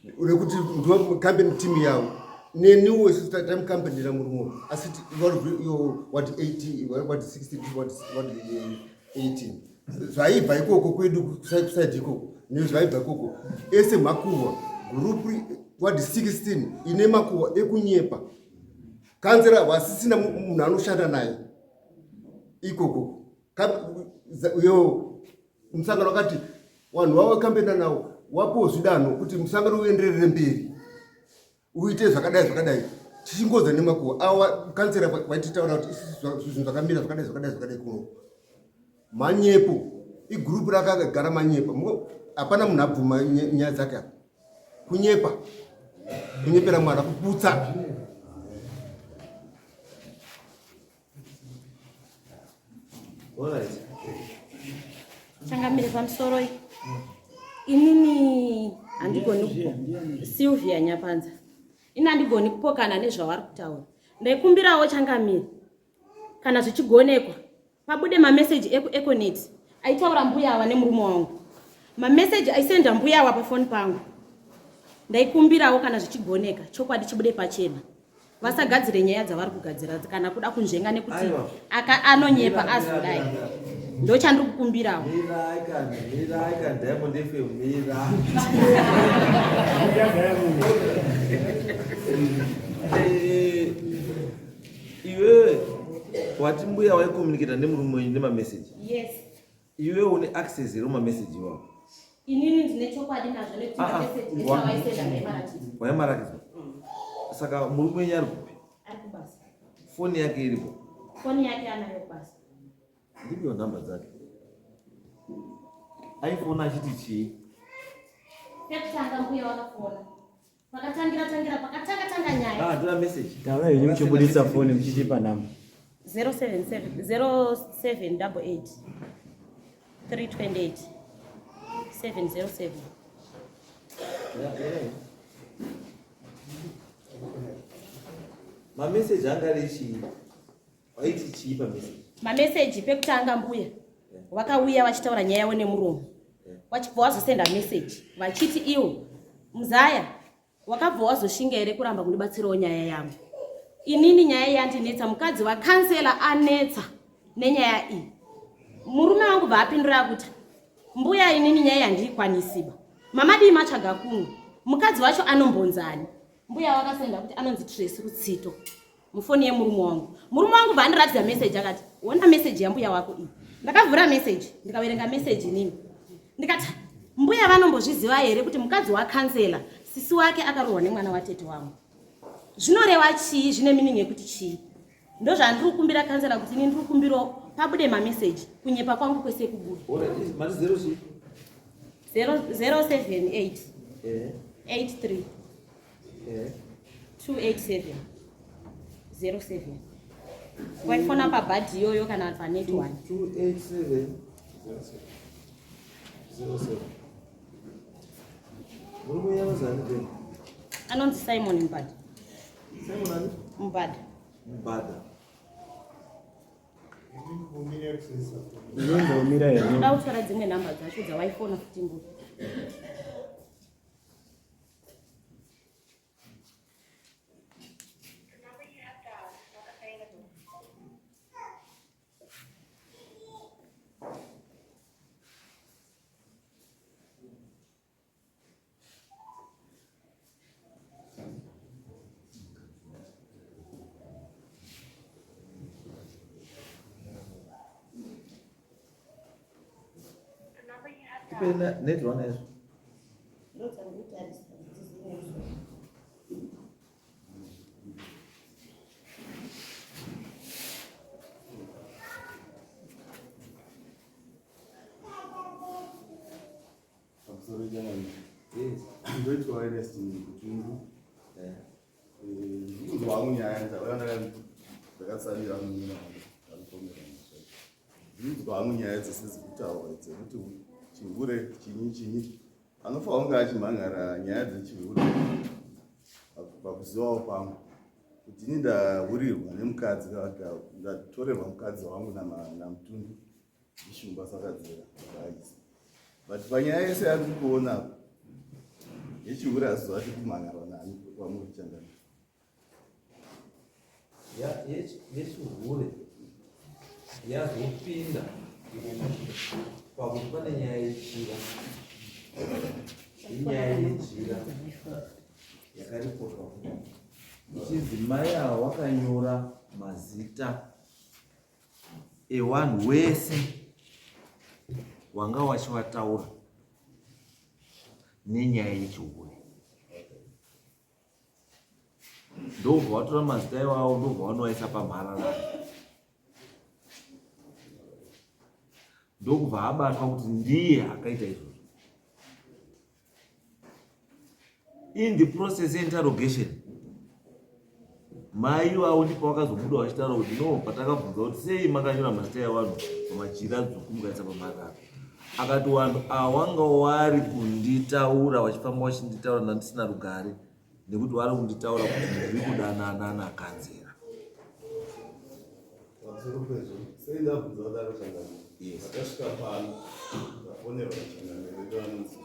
rekuti ndivo team yavo neniwo isu tamukambenera murume asi iyo wati 18 wati 16 wati 18 zvaibva ikoko kwedu kusaidi ikoko nezvaibva ikoko ese makuhwa gurupu wadi 16 ine makuhwa ekunyepa kanzera wasisina munhu anoshanda naye ikoko yo musangano wakati Vanhu vavo kambena nawo wapiwo zvidanho kuti musangano uenderere mberi uite zvakadai zvakadai tichingodza nemakuwa awa kansera vaititaura kuti zvinhu zvakamira zvakadai zvakadai zvakadai kuno manyepo. Igroup rakagara manyepa. Hapana munhu abvuma nyaya dzake apa. Kunyepa. Kunyepera mwana kuputsa. Changamire pamusoro inini handigoni Sylvia Nyapanza ini handigoni kupokana nezvavari kutaura ndaikumbirawo changamire kana zvichigonekwa pabude mameseji ekueconet aitaura mbuya awa nemurume wangu mameseji aisenda mbuya awa pafoni pangu ndaikumbirawo kana zvichigoneka chokwadi chibude pachena vasagadzire nyaya dzavari kugadzira kana kuda kunzvenga nekuti aka anonyepa azodai ndochandiri kukumbirawo eh, iwewe wati mbuya waicommunicata nemurume wenyu nemameseji yes iwewe une access here mumameseji iwawo inini ndine chokwadi nazvo nekuti ah, ah. mameseji ese awaisenda ndaimaratidzwa waimaratidzwa saka murume wenyu ari kupi ari kubasa foni yake iripo foni yake anayo kubasa ndipiwo nhamba dzake aifona achiti chii pekutanga mbuya wakafona Pakatangira tangira pakatanga tanga nyaya. Ah, ndina message. Taura yenyu muchibuditsa foni muchitipa namba. 077 0788 328 707. Yeah, yeah. Ma message anga ari chii? Waiti chii pa message? Ma message pekutanga mbuya. Vakauya vachitaura nyaya yavo nemuromo. Wachibva wazosenda message vachiti iwo muzaya wakabva wazoshinga here kuramba kundibatsirawo nyaya yangu. Inini nyaya yandinetsa mukadzi wakansela anetsa nenyaya iyi. Murume wangu bva apindura kuti mbuya inini nyaya yandiikwanisiba. Mama dii matsvaga kumwe. Mukadzi wacho anombonzani. Mbuya wakasenda kuti anonzi Tracy Rutsito. mufoni yemurume wangu murume wangu bva andiratidza message akati ona message yambuya wako iyi ndakavhura message ndikaverenga message inini ndikati mbuya vanombozviziva here kuti mukadzi wakansela sisi wake akarohwa nemwana watete wangu zvinoreva chii zvine meaning yekuti chii ndozvandiri kukumbira kansela kuti ini ndiri kukumbirawo pabude mameseji kunyepa kwangu kwese kubuda 078 83 287 07 waifona pabhadhi iyoyo kana panet 1 287 07 murume yanozani then anonzi simon mbada simon ani mbada mbada Unombomira here? Ndoda kutora dzimwe nhamba dzacho dzawaifona futi mbuya. Tipe net one izvo. Pamusoro changamire. Yes. Ndoitwa Ernest Mutundu. Eh, ndinzwa hangu nyaya ndauya ndakatsamira munyina wangu aripomera mhosva. Ndinzwa hangu nyaya dzese dzikutaurwa dzekuti chihure chinyi chinyi. Anofanira kunge achimhan'ara nyaya dzechihure pakuzivawo kwangu kuti ini ndahurirwa nemukadzi ndatorerwa mukadzi wangu naMutundu. Ishumba sakadzira guys. But panyaya yese yandiri kuona apa yechihure hazvizvati kumhan'arwa nani kwamuri changamire. Yechihure yazopinda pakuti pane nyaya yechira inyaya yechira yakaripotwa ichinzi mai ava wakanyora mazita ewanhu wese wanga wachiwataura nenyaya yechihure ndobva watora mazita iwawo ndobva wanoaisa pamhararano Ndokubva abatwa kuti ndiye akaita izvozvo. In the process yeinterrogation, mai ivavo ndipo vakazobuda vachitaura kuti no, patakabvunza kuti sei makanyora mazita evanhu pamachira dzvuku mukaisa pamarara, akati vanhu awanga wari kunditaura vachifamba vachinditaura ndandisina rugare nekuti vari kunditaura kuti ndiri kudanana nakanzera. Pamusoro pezvo, sei ndabvunza kudaro changamire? Yes. Ndakasvika pano, ndafonerwa nachangamire wedu anonzi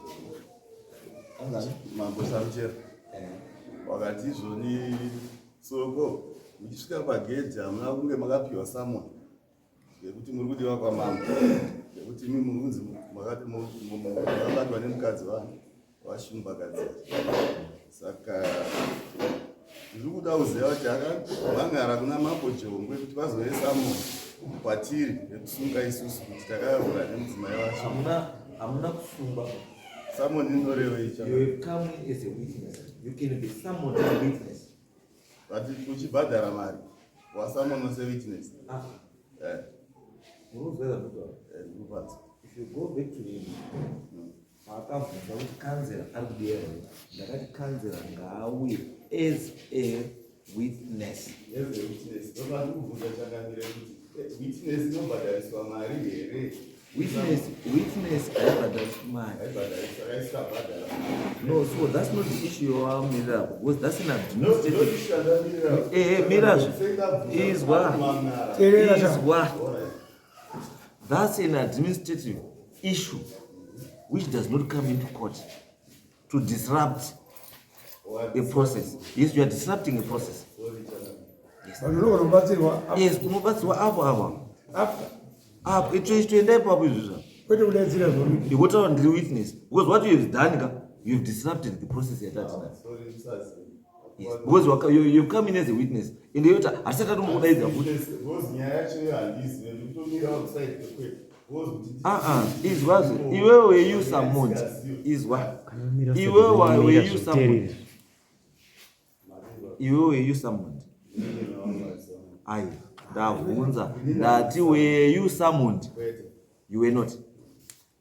Angani? Mambo Saruchera. Wakati izvoni Soko, muchisvika pagedhi hamuna kunge makapiwa summon yekuti muri kudiwa kwamambo, yekuti imi muri kunzi makabatwa nemukadzi wani waShumba Kadzere. Saka ndiri kuda kuziva kuti akamhan'ara kuna Mambo Jongwe kuti vazove summon kwatiri yekusunga isusu kuti takaroora nemudzimai wacho. Hamuna kusungwa. Summon inorevei cha? You have come in as a witness. You can be summoned as a witness. But uchibhadhara mari, wasamonwa sewitness. Ah. Unonzwa zvandinotaura? Ndikupanzwa. If you go back to him, paakabvunza kuti kanzera ari kudiwa here, ndakati kanzera ngaauye as a witness. As a witness. Ndopa ndikubvunza changamire kuti witness inobhadhariswa mari here? Witness haibhadhariswi mari. Haibhadhariswi, saka isikabhadhara. No, so that's not the issue yawamirira, because that's an No, administrative. no issue yandamirira. Mirazve. Sei ndabvunza Izwa. kumangara. Teerera sha. Izwa. Alright. That's an administrative issue which does not come into court to disrupt a process. Yes, you are disrupting a process. Sorry, changamire. Yes. Vanhu unogona kubatsirwa Yes, unobatsirwa apo apo. after. Apo, itoenda ipapo izvozvo. Kwete kudaidzira zvauri. Ndikotaura ndiri witness. Because what you have done, ka, you have disrupted the process yatatina. Sorry, musazi. Yes. Because you've come in as a witness. And you hatisati tatombokudaidza futi. Because nyaya yacho iyo handizive, ndikutomira outside kwekwedu. Because kuti Izwazve. Iwewe were you summoned? Izwa. Iwewe were you summoned? Iwewe were you summoned? Ayi, ndabvunza. Ndati were you summoned? Kwete. You were not.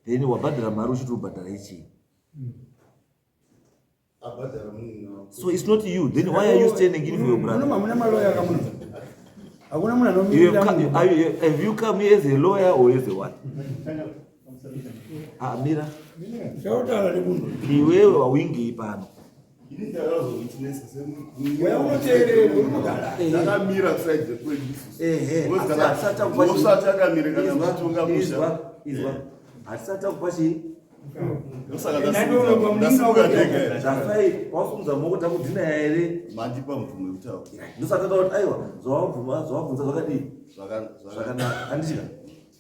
Then wabhadhara mari uchiti ubhadhara ichii? Abhadhara munhu wako. So it's not you. Then why are you standing in for your brother? Muno hamuna maloya kamuno. Hakuna munhu You have anomirira come, munhu. are you, have you come here as a lawyer or as a what? Mira. Zvautaura nemunhu. Iwewe wawingei pano. Ini ndakazowitnessa semunhu. Wewe unoteerera, uri kugara. Ndakamira kuside kwekwedu isusu. Because Hatisati takupa chii? Ndosati akamira kana Izwa, muchitonga musha. izwa, izwa. Hatisati takupa chii? Ndosaka Ndasimuka ndasimuka ndega. Zvafai wasimudza maoko takudhina here? Mandipa mvumo yekutaura. Ndosati taura kuti aiwa zvawabvuma zvawabvunza zvakadii? Zvakanaka. Handiti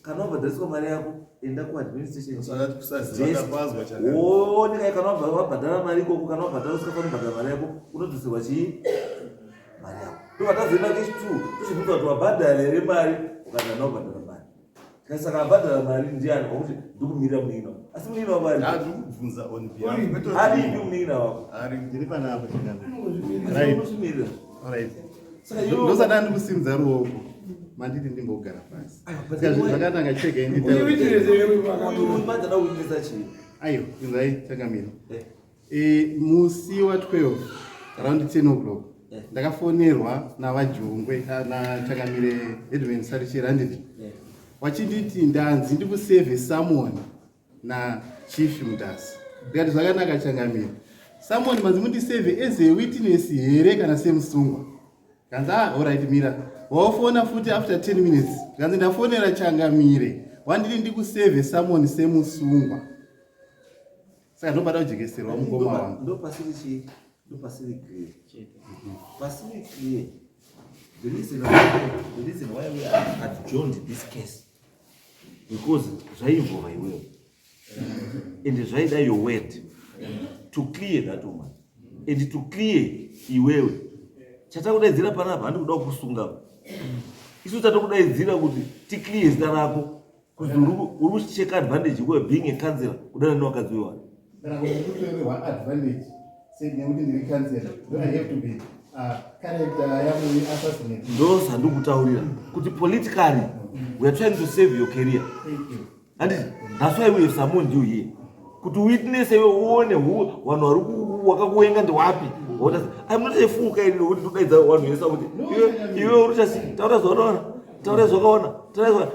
kana wabhadhariswa mari yako enda kuadministration. Ndosaka kusaziva Desk. ndapazwa changamire. Wooneka kana wabhadhara mari ikoko, kana wabhadhara usikafaniri kubhadhara mari yako, unodzoserwa chii? Mari yako. Ndobva tazoenda kechi2 tochibvunza kuti wabhadhara here mari, ukati handina kubhadhara mari. Saka abhadhara mari ndiani? Wakuti ndikumirira munin'ina wako. Asi munin'ina wako ari? Ndikubvunza on behalf. Aripi munin'ina wako? Ari. Ndiri panapa changamire. Right. Unozvimirira. Alright. Saka iwe- Ndosati ndikusimudza ruoko. Manditi ndimbogara pasi. Aiwa, but Saka why- zvakanaka chega Uyu witness here Uyu manje ada kuwitnessa chii? Aiwa, inzai changamire. Musi wa 12 around 10 o'clock ndakafonerwa navaJongwe nachangamire Edwin Saruchera handiti. Wachinditi ndanzi ndikuseve summon na Chief Mutasa. Ndikati zvakanaka changamire. Summon manzi mundiseve as a witness here kana semusungwa? Kanzi alright mira. Wafona futi after 10 minutes. Kanzi ndafonera changamire. Wanditi ndikuseve summon semusungwa. Saka ndobada kujekeserwa mukoma wangu. Ndo pasiri chii? Ndo pasiri clear. Pasiri clear. The reason why we adjourned this case because zvainvolva iwewe. And zvaida your word to clear that woman. And to clear iwewe. Chatakudaidzira panapa handi kuda kukusunga. Isu tatakudaidzira kuti ticlear zita rako. Kuti uri kucheka advantage iwewe being a councillor kudana nevakadzi wevanhu. Kana kuti kutorerwa advantage nekuti ndiri councillor, do I have to be character yangu assassinate? Ndo zvandikutaurira kuti politically we are trying to save your career. Thank you. Handiti that's why we have summoned you here kuti witness iwe uone vanhu vari wakakuwenga ndewapi. I'm not a fool kaini nokuti ndodaidza vanhu vese kuti iwe uri chasi taura zvaunoona, taura zvakaona, taura zvakaona.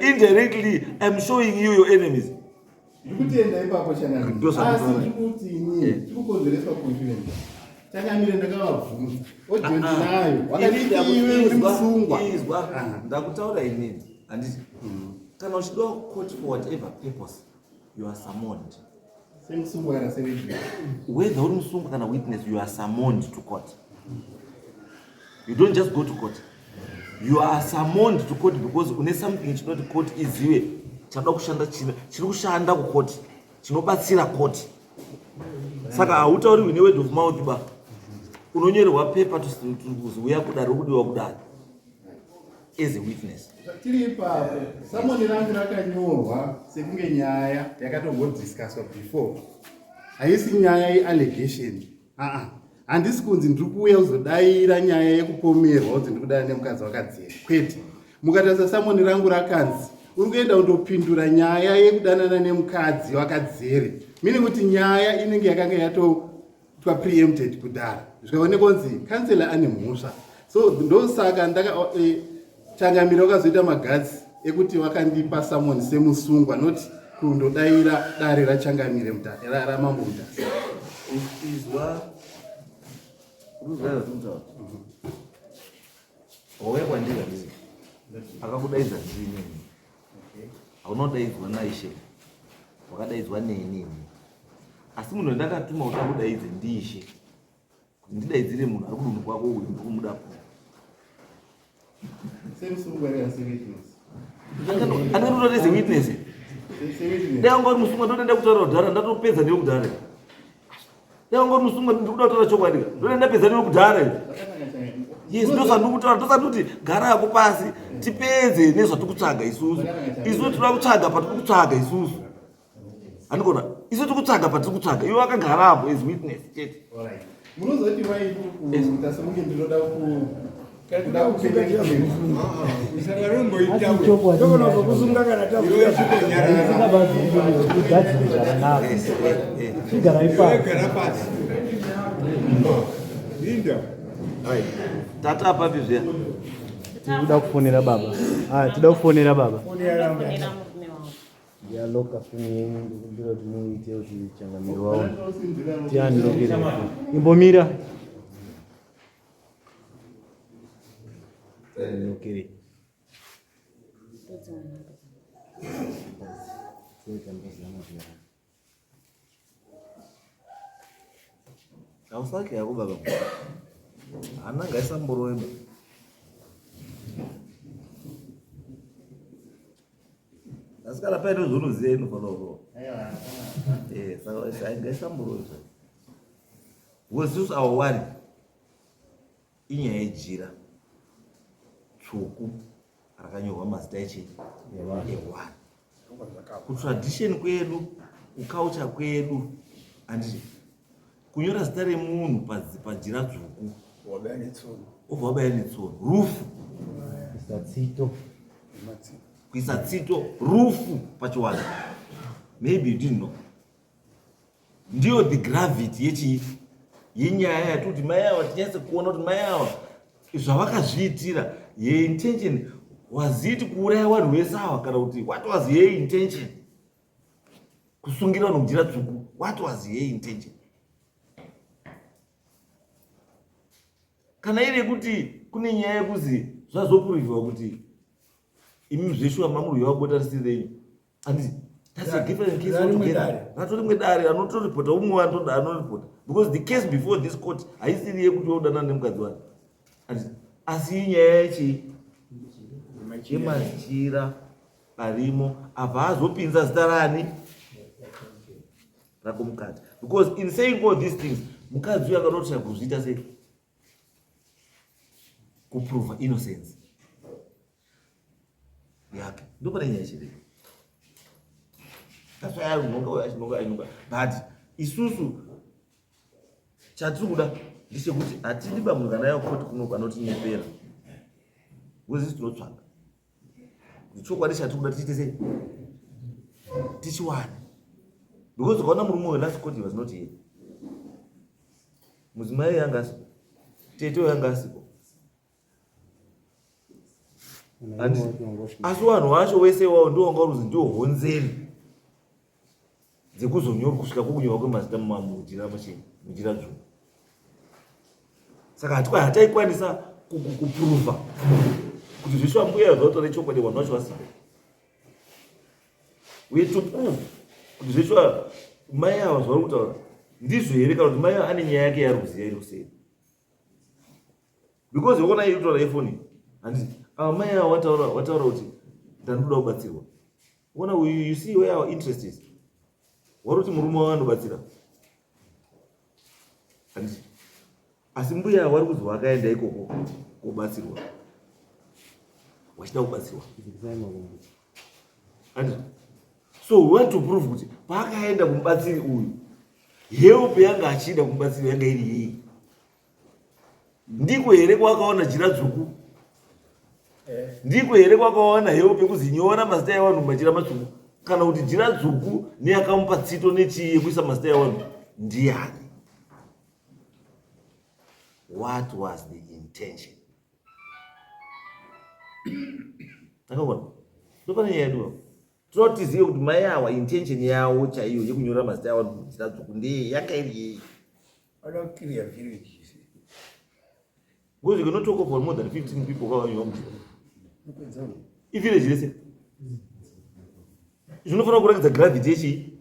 Indirectly I'm showing you your enemies. Ndikutenda ipapo changamire. Asi ndikuti ini tikukonzereswa confusion. Changamire ndakavabvunza. Audio ndinayo. Wakanditi iwe uri musungwa. Izwa ndakutaura inini. Handiti kana uchidiwa court for whatever purpose you are summoned. Semusungwa kana sewitness. Whether uri musungwa kana witness you are summoned to court. You don't just go to court. You are summoned to court because une something chinoti court izive chada kushanda chino chiri kushanda kucourt chinobatsira court. Saka hautauriwi ne word of mouth ba. Unonyorerwa paper to uya kudare kudiwa kudare as a witness. Tiri ipapo, samoni rangu rakanyorwa sekunge nyaya yakatombodiscusswa before. Haisi nyaya yeallegation. Aa, handisi kunzi ndiri kuuya kuzodaira nyaya yekupomerwa kunzi ndiri kudana nemukadzi wakadzera. Kwete. Mukatarisa samoni rangu rakanzi uri kuenda kundopindura nyaya yekudanana nemukadzi wakadzere. Meaning kuti nyaya inenge yakanga yatotwa preempted kudhara. Zvikaonekwa kunzi kansela ane mhosva. So ndosaka ndaka changamire wakazoita magatsi ekuti wakandipa summon semusungwa not kundodaira dare rachangamire ramambo Mutasa. Izwa urikuzwa wauya kwandiri handiti akakudaidza ndini, hauna kudaidzwa naishe, wakadaidzwa nenini, asi munhu wandakatuma kuti akudaidze ndiishe, kuti ndidaidzire munhu ari kudunhu kwako uyu ndikumuda. Semusungwa kana sewitness? Anenge as a witness. Sewitness. Dai wanga uri musungwa ndotoenda kutaura kudhara, ndatopedza newe kudhara. Dai wanga uri musungwa, ndikuda kutaura chokwadi, ndoda ndapedza newe kudhara. Yes, ndozvandiri kutaura, ndosati kuti gara yako pasi tipedze nezvatiri kutsvaga isusu. Isusu tinoda kutsvaga patiri kutsvaga isusu, handikona? Isu tiri kutsvaga patiri kutsvaga, iwe wakagarapo as witness chete. Alright. Munozoti wai kuita sekunge ndinoda kuda kupinda. Kusunga kana Ugadzire zvakanaka, chigara ipapo. Gara pasi. Linda. Tata apapi zviya? Tikuda kufonera baba. Ah, tida kufonera baba. Fonera murume wangu. Yaloka foni yenyu, ndikumbira kuti muite kuti changamire waona tianilokere. Imbomira lokere. Ndodzimwe nhamba. Hausake yako baba, hana ngaisamboroeba. Asi kana paine zvaunoziva inofanira kurova, saka ngaisamboroeba because isusu our worry inyaya yejira tsvuku rakanyorwa mazita echi ewanhu. Kutradition kwedu, kuculture kwedu, handiti kunyora zita remunhu pajira dzvuku Wabaya netsono. Obva wabaya netsono, rufu. Kuisa tsito. Kuisa tsito, rufu pachiwanhu. Maybe you didn't know, ndiyo the gravity yechii yenyaya yatikuti mai ava tinyatse kuona kuti mai ava zvavakazviitira, yeintention was it kuuraya vanhu vese ava kana kuti what was her intention kusungira vanhu kujira tsvuku? What was her intention? Kana iri yekuti kune nyaya yekuzi zvazopurivhiwa kuti imi zveshuwa mamurwiwa bota risiri renyu, handiti that's a different case altogether. Rato rimwe dare anotoripota umwe anotoda anoripota because the case before this court haisiri yekuti wodanana nemukadzi wake, handiti? Asi inyaya yechii? Yemachira arimo abva azopinza zita rani rako mukadzi, because in saying all these things mukadzi uyu akanotsvaka kuzviita sei kuprova innocence yake. Ndopane nyaya chirei. That's why ari kunonga uyo achinonga achinonga, but isusu chatiri kuda ndechekuti hatidi bamunhu kana yakoti kuno anotinyepera, because isi tinotsvaga chokwadi. Chatiri kuda tichiite sei? Tichiwane. Because ukaona murume uyu last court he was not here. Mudzimai yanga asipo. Tete yanga asipo. Asi vanhu vacho wese iwawo ndiwo wanga uri ndiwo honzeri dzekuzonyorwa kusvika kwokunyorwa kwemazita mujira machena mujira dzvuku. Saka hataikwanisa kuprova kuti zveshuwa mbuya zvataura chokwadi vanhu vacho vasipo. We to prove kuti zveshuwa mai ava zvavari kutaura ndizvo here kana kuti mai ava ane nyaya yake yaari kuziva iri kuseri. Because ukaona iri kutaura yefoni handiti ava mai ava wataura wataura kuti ndanoda kubatsirwa. Uona you see where our interest is. Wari kuti murume wavo anobatsira. Handiti asi mbuya ava wari kuzi wakaenda ikoko kobatsirwa. Wachida kubatsirwa. Handiti so we want to prove kuti paakaenda kumubatsiri uyu help yanga achida kumubatsiri yanga iri yei. Ndiko here kwakaona jira dzvuku? Ndiko here kwakaona hewo pekuzi nyora mazita evanhu mumajira matsvuku? Kana kuti jira dzvuku neyakamupa tsito nechii yekuisa mazita evanhu ndiyani? What was the intention? Takaona. Ndopane nyaya yedu. Tinoda kuti tizive kuti mai awa intention yawo chaiyo yekunyora mazita evanhu mujira dzvuku ndeye yanga iri yei? Vada kuclear village. you see. Because you cannot talk about more than 15 people kwavanyorwa mujira. Ivillage rese. Zvinofanira kuratidza gravity yechii?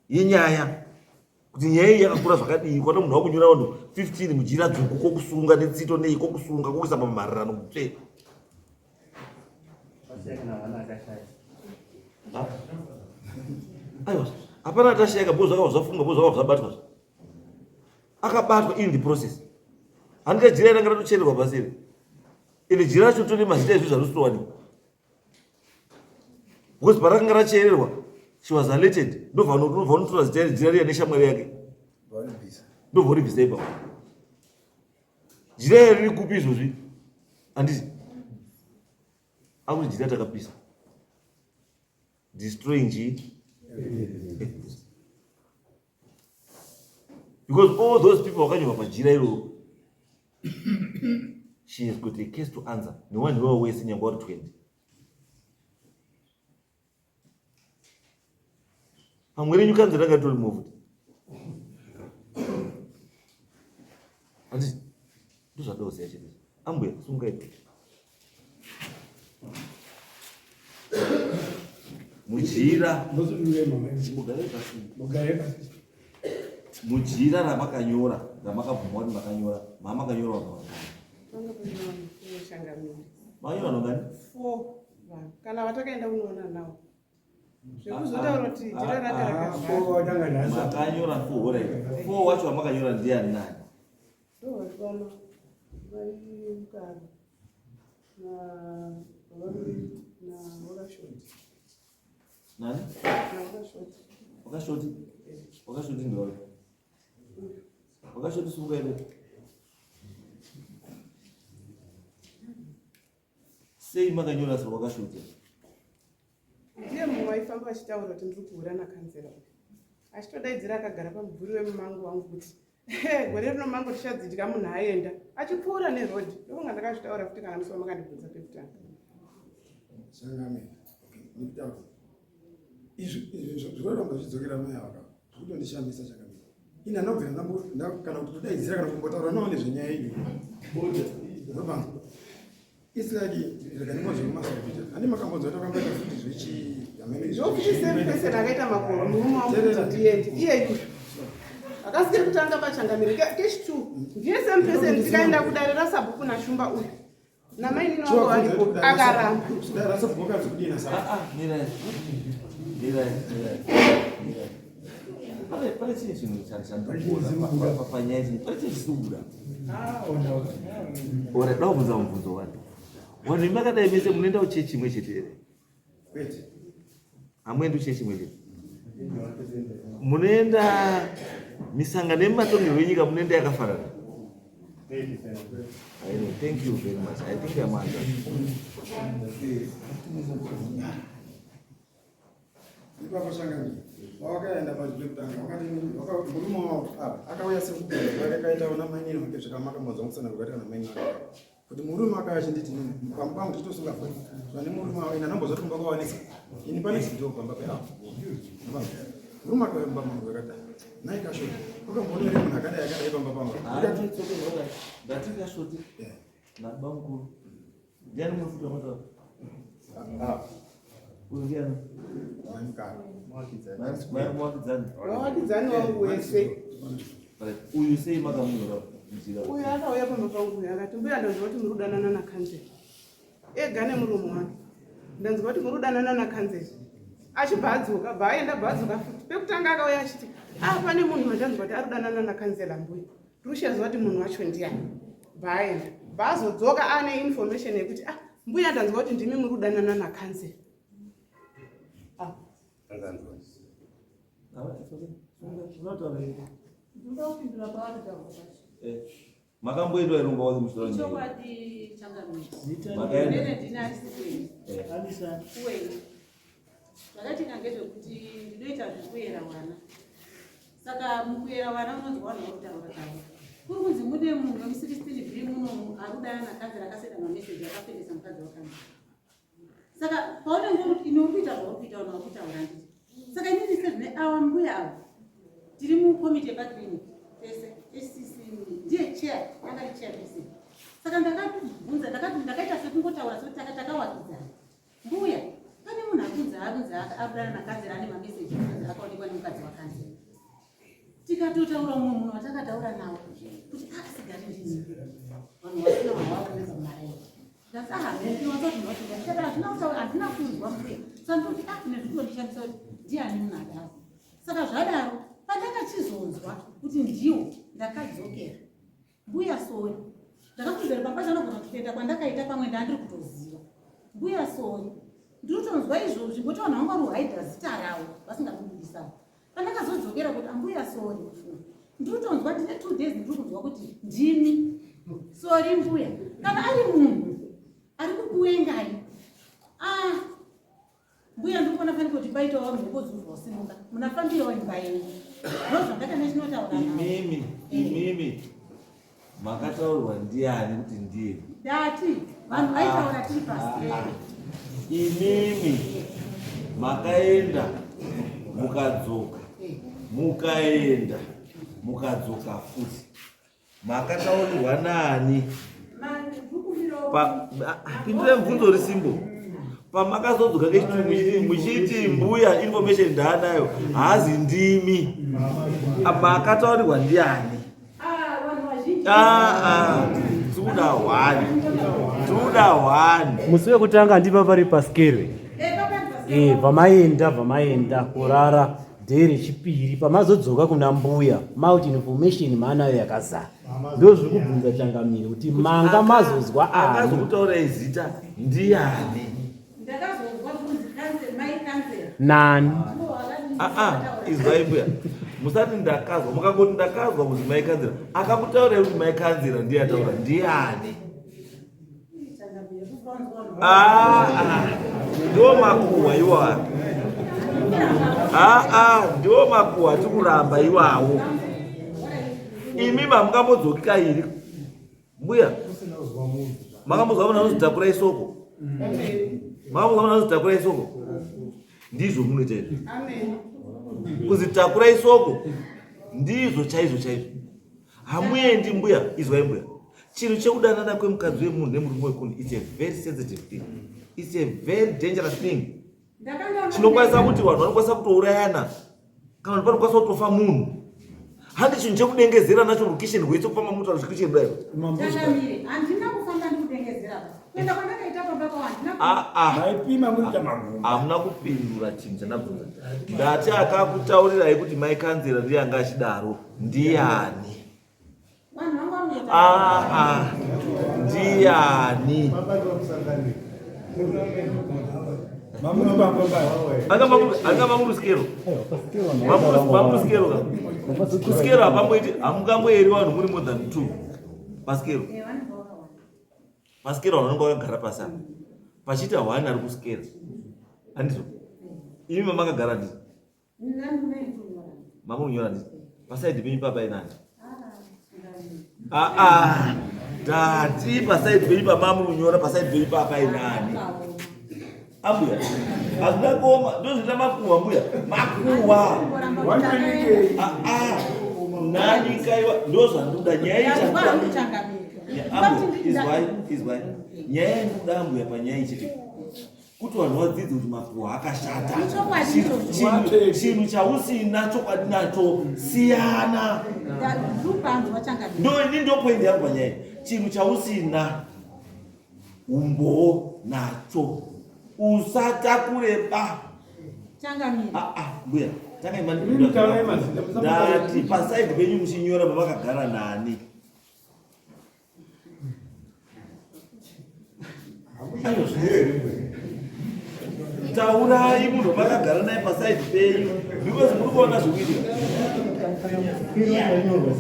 Yenyaya. Kuti nyaya iyi yakakura zvakadii kwana munhu wakunyora vanhu 15 mujira dzvuku kokusunga netsito nei kokusunga kokuisa pamharirano kutsve. Aiwa, hapana atashayaka because zvakabva zvafungwa because zvakabva zvabatwa. Akabatwa in the process. Handika jira ranga ratochererwa pasi here? Ende jira racho tone mazita ezvinhu zvarositowanikwa. Because parakanga rachererwa she was alerted ndobva unotora zita jira riya neshamwari yake. Ndobva uribvisa ipapo. Jira iri riri kupi izvozvi? Handiti akuti jira takapisa. Destroying chii? Because all those people vakanyorwa pajira iroro she has got a case to answer newanhu iwawo wese nyangwe wari 20. Pamwe renyu kanzi ranga ritori moved. Handiti ndozvada kuziva chete. Ambuya sungai. Mujira. Mugare pasi. Mujira ramakanyora ramakabvuma kuti makanyora mamakanyora vanhu vangani? Makanyora vanhu vangani? Four vanhu. Kana watakaenda kunoona nawo. Zvekuzotaura kuti jira ranga rakazara. Makanyora four alright. Four wacho wamakanyora ndiani nani? Ndovana mai Mukaro na baba na wakashoti. Nani? Na wakashoti. Wakashoti? Wakashoti ndiwapi? Wakashoti simuka ere? Sei makanyora se wakashoti? Ndiye mumwe aifamba achitaura kuti ndiri kuhura nakanzera uyu. Achitodaidzira akagara pamubvuri wemumango wangu kuti gore rino mango tichadzidya munhu aenda achipfuura neroad. Ndokunga ndakazvitaura futi kana musi wamakandibvunza pekutanga. Changamire, okay, ndikutaura. Izvi izvi zvinoramba zvichidzokera mai ava ka. Zvekutondishamisa changamire. Ini handina kubvira kana kuti kudaidzira kana kumbotaura navo nezvenyaya iyi. Ndobva It's like rega ndingonzwe kumasopita. Handi makambonzwa takamboita futi zvechi Ndokuti same person akaita makoro murume wangu kuti ndiende. Iye yuyu. Akasike kutanga pachangamire kechi two. Ndiye same person tikaenda kudare rasabhuku naShumba uyu. Namainini wangu varipo akaramba. Dare rasabhuku wakanzi kudini asabhuku? Ah, ah, mirai. Mirai, mirai. Mirai. Pane pane chii chinhu chandikuona panyaya iyi? Pane chii chisiri kubuda? Ora da kubvunza mubvunzo wani. Vanhu imi makadai mese munoenda kuchechi imwe chete here? Kwete. Hamuendi kuchechi imwe chete. Munoenda misangano yematongerwo enyika munoenda yakafanana. I know. Thank you very much. I think I'm answered. Ipapo changamire pawakaenda pekutanga wakati murume wavo apa akauya sekubvunza kwake kaita namainini wake zvakamakambonzwa musana kwakaita namainini wake kuti murume akauya achinditi nini pamba pangu tichitosunga foni zvane murume wavo ini anambozoti kumba kwawanisa ini pane chidhoo pamba peavo murume akauya mumba mangu akati nai kashoti wakamboona here munhu akadai akadai pamba pangu ndati kashoti nabamukuru Ndiani mumwe futi wamataura? Ah. Uyu ndiani? Mai muwakidzani. Wawakidzani wangu wese. Uyu sei makamunyora nzira? Uyu akauya pamba pangu uyu akati mbuya ndanzwa kuti muri kudanana nakanzela. Ega nemurume wake. Ndanzwa kuti muri kudanana nakanzela. Achibva adzoka, bva aenda bva adzoka futi. Pekutanga akauya achiti ah pane munhu wandanzwa kuti ari kudanana nakanzela mbuya. Lucius vati munhu wacho ndiani bvaenda bvaazodzoka ane information yekuti ah mbuya ndanzwa kuti ndimi muri kudanana nakansel ah. Eh, makamboendwa here kumba kwake muchitaura nyaya Chokwadi changamire. Makaenda? Nene ndini asisi kuenda. Kuenda. Zvakaitika ngezvekuti ndinoita zvekuyera wana. Saka mukuyera wana unonzwa vanhu vakutaura taura. Kuri kunzi mune munhu wemu 16 B munomu ari kudanana nakanzera akasenda mameseji akapfekesa mukadzi wakanzera. Saka paunenge uri ine uri kuita zvauri kuita vanhu vakutaura handiti. Saka inini sezvine awa mbuya ava tiri mukomiti yepaclinic tese HCC ndiye chair yanga iri chairperson. Saka ndakabvunza ndakati ndakaita sekungotaura sekuti takawakidzana. Mbuya, pane munhu akunzi akunzi abudana nakanzera ane mameseji akunzi akaonekwa nemukadzi wakanzera. Tikatotaura umwe munhu watakataura nawo kuti akasigari ah, ndini. Vanhu vasina vanhu vakunetsa mumaraini. Ndikati ah, ndinowanza kuti ndinotinda. Ndikati hazvina kutaura, handina kunzwa mbuya. Saka ndoti ah, nezvitondishamisa kuti ndiani munhu adaro. Saka zvadaro, pandakachizonzwa kuti ndiwo ndakadzokera. Mbuya sorry. Ndakakuudzira pamba chanogona kuti kuenda kwandakaita pamwe ndandiri kutoziva. Mbuya sorry. Ndinotonzwa izvozvi ngokuti vanhu vanga ruhaidha zita ravo vasingakubudisawo. Pandakazodzokera kuti ambuya sorry mufunge. Ndinotonzwa ndine two days ndiri kunzwa kuti ndimi. Sorry mbuya. Kana ari munhu ari kukuwengai. Ah, Mbuya ndikuona fani kuti paitawo mhepo dzirikusimuka. Munafambirawo imba yenyu. Ndozvandakanga chinotaura. Imimi, imimi makataurwa ndiani kuti ndiye? Ndati vanhu vaitaura tiri pasi. Ah, ah. Imimi makaenda mukadzoka mukaenda mukadzoka futi. Makataurirwa nani? Pindurai mubvunzo uri simbo. Pamakazodzoka kechitatu muchiti mbuya information ndaanayo haazi ndimi. Makataurirwa ndiani? Ah, ah, tikuda hwani. Tikuda hwani. Musi wekutanga ndipa pari paskerwe. Eh, vamaenda vamaenda kurara Day rechipiri pamazodzoka kuna mbuya mauti information maanayo yakazara ndozviri kubvunza changamire kuti manga mazozwa ani akazokutaurai zita ndiyani nani aa izwai mbuya musati ndakazwa mukangoti ndakazwa kuti mai kanzira akakutaurai kuti mai kanzira ndiye ataura ndiyani Ah, ah, ndiwo makuhwa iwawo. Ah, ah, ndiwo makuhwa tikuramba iwawo. Imi mamungambodzoki kairi. Mbuya. Makambozwa munhu anonzi takurai soko. Makambozwa munhu anonzi takurai soko. Ndizvo munoita izvi. Kuzi takurai soko. Ndizvo chaizvo chaizvo. Hamuendi mbuya, izwai mbuya. Chinhu chekudanana kwemukadzi wemunhu nemurume wekunhu it's a very sensitive thing. It's a very dangerous thing. Chinokwanisa kuti vanhu vanokwanisa kutourayana kana kuti panokwanisa kutofa munhu. Handi chinhu chekudengezera nacho rukisheni rwese kufamba mota zvikisheni kudai. Handina kufamba ndikudengezera. Kuenda kwandakaita pamba pawo handina. Ah ah. Maipima muri tamagumba. Hamuna kupindura chinhu chandabvunza. Ndati akakutaurirai kuti mai kanzera ndiye anga achidaro. Ndiani? Ah, ah. Ndiani? Anga mamurusikero. Mamurusikero ka. Kusikero hapamboiti hamungamboeri vanhu muri more than two. Pasikero. Pasikero vanhu vanenge vakagara pasi apa. Pachiita one ari kusikera. Handizvo? Imi mamakagara ndii? Mamunyora ndii? Pasaidi penyu papa inani? Ah ah. Tati pasaidi penyu pamamunyora pasaidi penyu papa inani? Ambuya. Hazvina kuoma, ndozvinoita makuhwa mbuya. Makuhwa. Ah ah. Nani kaiwa ndozvandoda nyaya ichakuda. Ambuya, izwai, izwai. Nyaya inoda ambuya panyaya ichiti kuti vanhu vadzidze kuti makuhwa akashata. Chinhu chausina chokwadi nacho siyana. Ndo ini ndo point yangu panyaya. Chinhu chausina umbowo nacho usatakure ba changamire ah, ah, mbuya tangai mandati pasaidi penyu muchinyora pavakagara nani taurai munhu makagara naye pasaidi penyu because muri kuona zvikuitika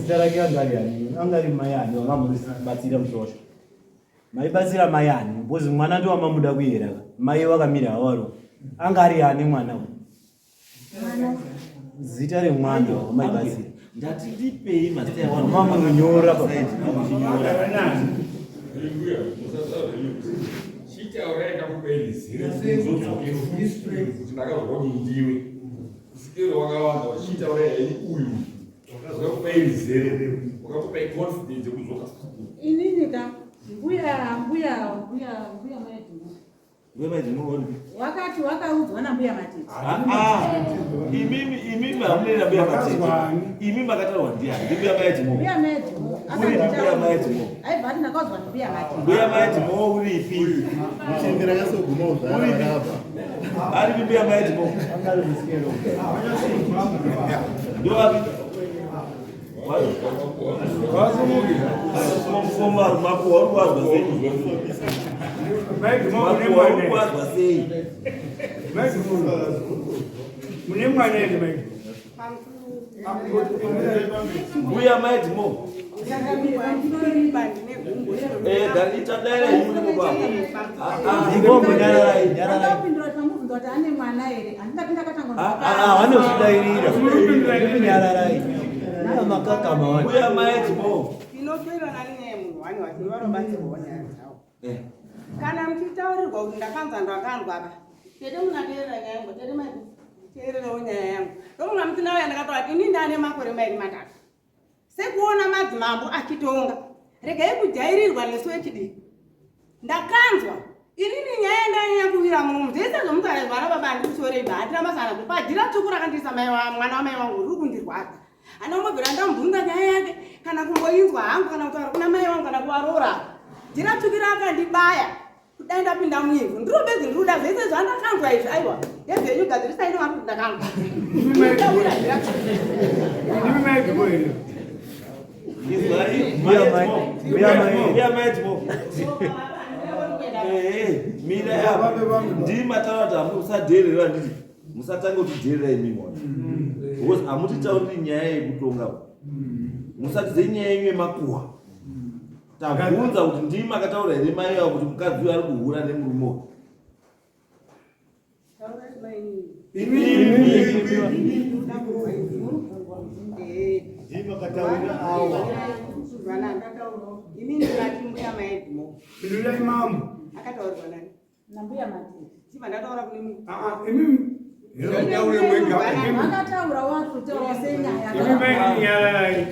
zita rake anga ari ani anga ari mai ani vanga musosho Maibatsira mai ani because mwana ndiwo mamuda kuyera ka mai wakamira hawaro anga ari ani mwana uyu zita remwana wamaibatsira ndati ndipei mazita evanhu mamunonyora pa chitaurai kakubailizire kuti ndakazwa kuti ndiwe kusikira wakawanda wachitaurai henyu uyu Wakakupai rizere, wakakupai confidence yekudzoka futi. Inini ka mbuya mbuya mbuya mbuya mai Dhimo. Mbuya mai Dhimo wani? Wakati wakaudzwa na mbuya Matete. Ah ah. Imimi imimi hamuna na mbuya Matete. Imimi makataurwa ndiani? Ndi mbuya mai Dhimo. Mbuya mai Dhimo. Uri mbuya mai Dhimo. Aibva ati ndakaudzwa na mbuya Matete. Mbuya mai Dhimo uripi? Muchembera yasoguma uzvara apa. Ari mbuya mai Dhimo. Angari musikero. Ndovapi? Makuhwa uri kuazwa sei? Makuhwa uri kuazwa sei? Mune mwana here mai? Mbuya mai Dhimo. Eh, garita dai muri baba. Ndingombonyararai, nyararai. Ndakapindura pamubvunzo kuti ane mwana here handingati ndakatanga Ah, ah, vanozvidairira. Nyararai. Kuna makakama wani. Mbuya mai Dhimo. Tinotoirana nenyaya yemunhu wani wacho vanobatsirwawo nyaya dzavo. Eh. Kana muchitaurirwa kuti ndakanzwa ndakanzwa ka. Tete munateerera nyaya yangu, tete mai. Teererewo nyaya yangu. Ndokunga mutinauya ndakataura kuti ini ndane makore mairi matatu. Sekuona madzimambo achitonga. Regai kujairirwa nesu vechidiki. Ndakanzwa inini nyaya yandanyanya kuwira muno zvese zvomutaura vana baba handikushorei ba handina basa nazvo pajira tsvuku rakandiisa mai mwana wamai wangu riri kundirwadza handambobvira ndamubvunza nyaya yake kana kumboinzwa hangu kana kutaura kuna mai wangu kana kuvaroora jira tsvuku rakandibaya kudai ndapinda muivhu ndiro bedzi ndiri kuda zvese zvandakanzwa izvi aiwa ndezvenyu gadzirisai nevanhu kuti ndakanzwa ndawira jira tsvuku ndimataura kuti hamusadheerera handiti musatange kutidheerera imimi wana because hamutitauriri nyaya yekutonga musatidze nyaya yenyu yemakuhwa tabvunza kuti ndimi makataura here mai avo kuti mukadzi uyo ari kuhura nemurume uyu Pindurai mambo. Akataurirwa nani? Nambuya Matete. Chibva ndataura kune munhu. Ah, ah, imimi. Taure mwega. Vakataura watotaura senyaya. Imi mai nyararai.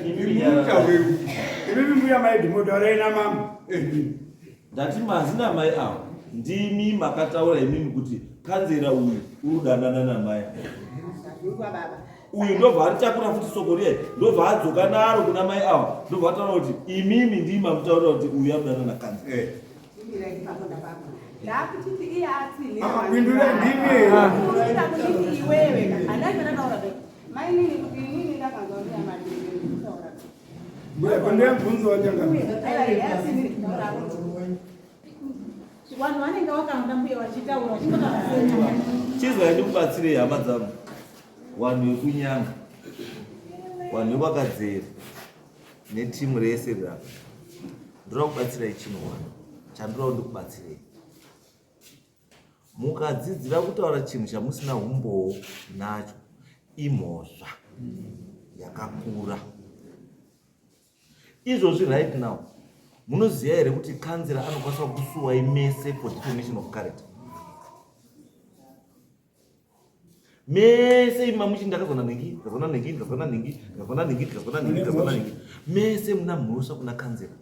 Imi mbuya mai Dhimo taurai namambo. Ndati mazina mai avo ndimi makataura imimi kuti kanzera uyu uri kudanana namai uyu ndobva aritakura futi soko riye ndobva adzoka naro kuna mai avo ndobva ataura kuti imimi ndimi mamutaurira kuti uyu akudanana nakanzera eh. Vanhu vanenge vakaenda mbuya vachitaura vachingotaura senyaya. Chizwai ndikubatsirei hama dzangu, vanhu vekunyanga, vanhu vekwakadzera netimu rese riri apa, ndoda kubatsirai chinhu one chandoda ndikubatsirei. Mukadzidzira kutaura chinhu chamusina umbowo nacho imhosva yakakura. Izvozvi right now munoziva here kuti kanzira anokwanisa kusuwai mese for defamation of character? Mese ima muchi ndakazwa nanhingi, ndakazwa nanhingi, ndakazwa nanhingi, ndakazwa nanhingi, ndakazwa nanhingi, ndakazwa nanhingi. Mese muna mhosva kuna kanzira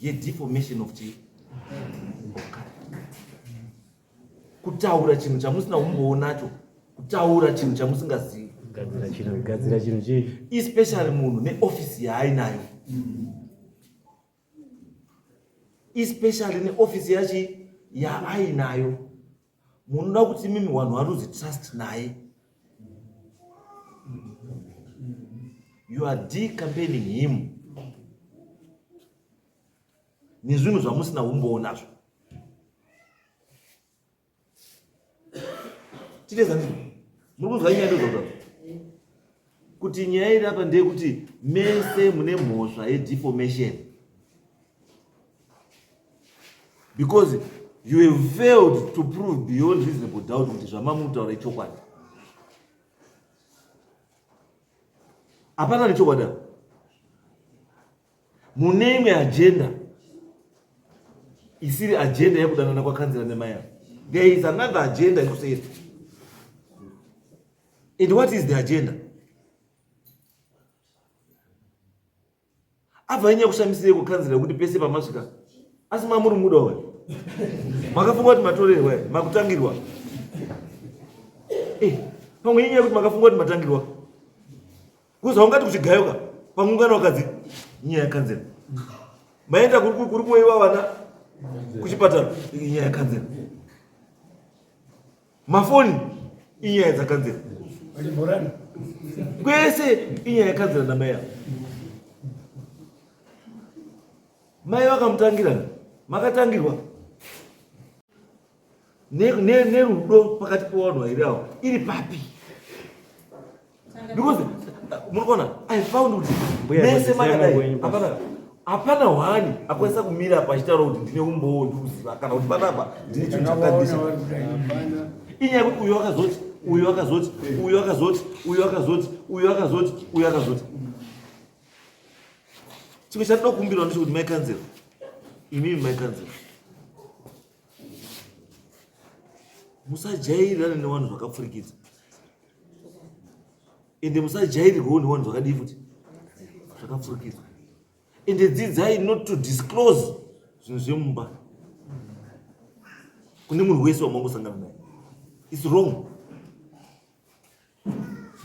yedeformation of chii? Of character. Kutaura chinhu chamusina umbowo nacho, kutaura chinhu chamusingazivi. Gadzira chinhu, gadzira chinhu chii? Especially munhu neofisi yaainayo. Especially neofisi yachi yaainayo. Munoda kuti mimi vanhu varuzi trust naye. You are decampaigning him nezvinhu zvamusina umbowo nazvo. Titeza ndizvo. Muri kunzwa nyaya ndozvautaura kuti nyaya iri apa ndeyekuti mese mune mhosva yedeformation because you have failed to prove beyond reasonable doubt kuti zvamamutaura ichokwadi. Hapana nechokwadi apa. Mune imwe agenda isiri agenda yekudanana kwakanzira nemai ava. There is another agenda ikuseri. And what is the agenda? Abva inyaya kushamisire kukanzira yekuti pese pamasvika asi mamuri muda we makafunga kuti matorerwa here makutangirwa eh, pamwe inyaya yekuti makafunga kuti matangirwa kuzi haungati kuchigayoka pamungano wakadzi inyaya yakanzira maenda kuri kuweiwa vana kuchipatara inyaya yakanzira mafoni inyaya dzakanzira kwese inyaya yakanzira namai avo mai vakamutangira makatangirwa nerudo pakati pevanhu vairi avo iri papi because muri kuona i found kuti mese makadai hapana hapana hwani akwanisa kumira apa achitaura kuti ndine umbowo ndikuziva kana kuti panapa ndine chinhu chakandisha inyaya yekuti uyu akazoti uyu akazoti uyu akazoti uyu akazoti uyu akazoti uyu akazoti chimwe chandinoda kukumbirwa ndechekuti mai kanzero imimi mai kanzero musajairirane nevanhu zvakapfurikidza ende musajairirwawo nevanhu zvakadii futi zvakapfurikidzwa ende dzidzai not to disclose zvinhu zvemumba kune munhu wese wamangosangana naye its wrong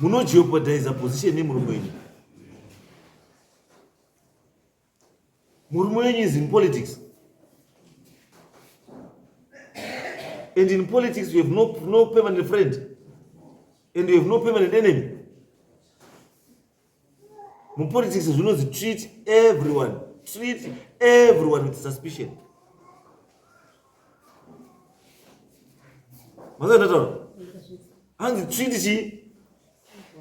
munojeopardiza position yemurume wenyu Murume wenyu is in politics. And in politics you have no, no permanent friend. And you have no permanent enemy. Mupolitics zvinonzi treat everyone. Treat everyone with suspicion. Mazandataura? Hanzi treat chi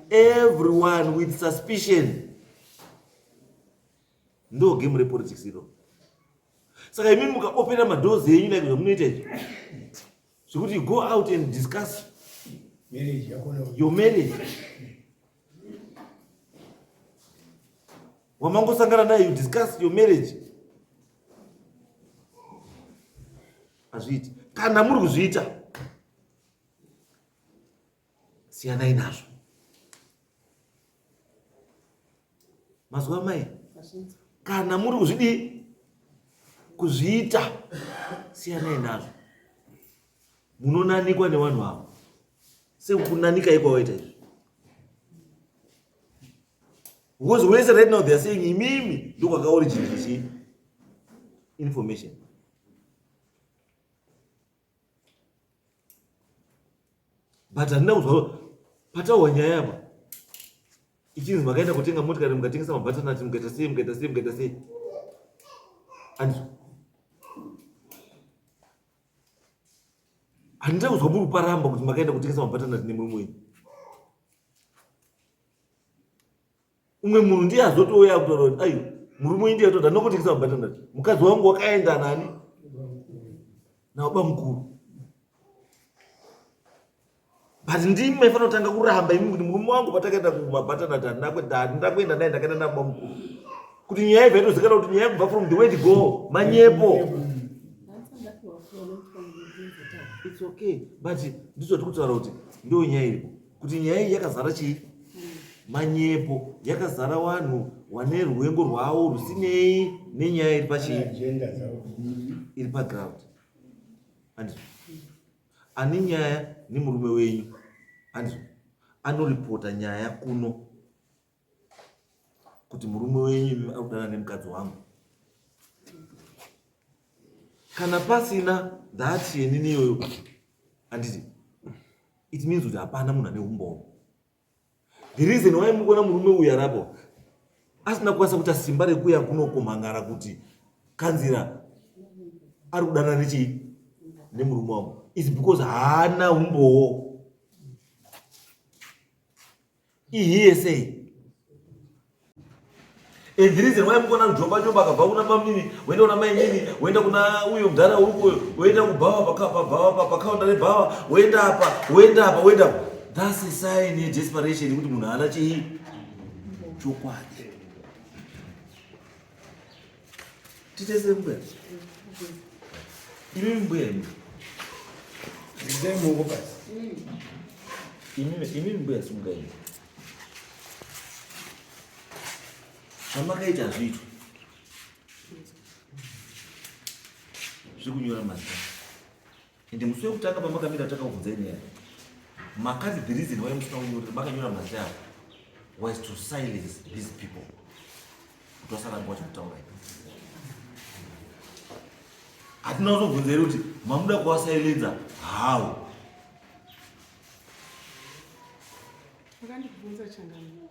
everyone with suspicion. Ndo game repolitics iro. Saka imimi mukaopena madoors enyu like zvamunoita izvi zvekuti you go out and discuss your marriage wamangosangana naye you discuss your marriage hazviiti kana muri kuzviita siyanai nazvo Mazuva mai kana muri kuzvidii kuzviita siyanai nazvo munonanikwa nevanhu avo sekunanika ikwawaita izvi because wese right now they are saying imimi ndokwakaorigin chi information but handina kuzwa pataurwa nyaya apa ichinzi makaenda kutenga motikari mukatengesa mabhatanati mukaita sei mukaita sei mukaita sei andizvo handina kuzwa muri kuparamba kuti makaenda kutengesa mabhatanati nemurume wenyu Umwe munhu ndiye azotouya akutaura kuti ayo murume uyu ndiye atoda nokutengesa mabhatanati mukadzi wangu wakaenda nani nababa mukuru. But ndimi maifanira kutanga kuramba imi kuti murume wangu patakaenda kumabhatanati handina kuenda naye, ndakaenda nababa mukuru. Kuti nyaya ibva itozikanwa kuti nyaya kubva from the word go manyepo. It's okay, but ndizvo tiri kutaura kuti ndiyo nyaya iripo, kuti nyaya iyi yakazara chii? Manyepo, yakazara vanhu wane rwengo rwavo rusinei nenyaya iri pachii, iri paground. Andizvo ane nyaya nemurume wenyu, andizvo anoripota nyaya kuno kuti murume wenyu ari kudana nemukadzi wangu. Kana pasina that yenini iyoyo, handiti it means kuti hapana munhu ane umbowo. The reason why muri kuona murume uyu arapo asina kukwanisa kuita simba rekuya kunokomhangara kuti kanzira ari kudanana nechii nemurume wangu is because haana umbowo. Ihearsay. And the reason why mukona kujomba jomba akabva kuna bamnini, woenda kuna mainini, woenda kuna uyo mudhara uri kuyo, woenda kubhawa pabhawa pakaunda rebhawa, woenda apa, woenda apa, woenda apa. That's a sign yedesperation yekuti munhu haana chii chokwadi. Titese mbuya. Imi mbuya imi. Ndizai muoko pasi. Imi mbuya simuka imi. Zvamakaita hazviitwe. Zvekunyora mazita. Ende musi wekutanga pamakamira takakubvunzai nyaya. Makati the reason why musina kunyora makanyora mazita avo was to silence these people. Kuti vasaramba vachikutaurai. Hatina kuzobvunza here kuti mamuda kuwasilenza how? Makandibvunza changamire.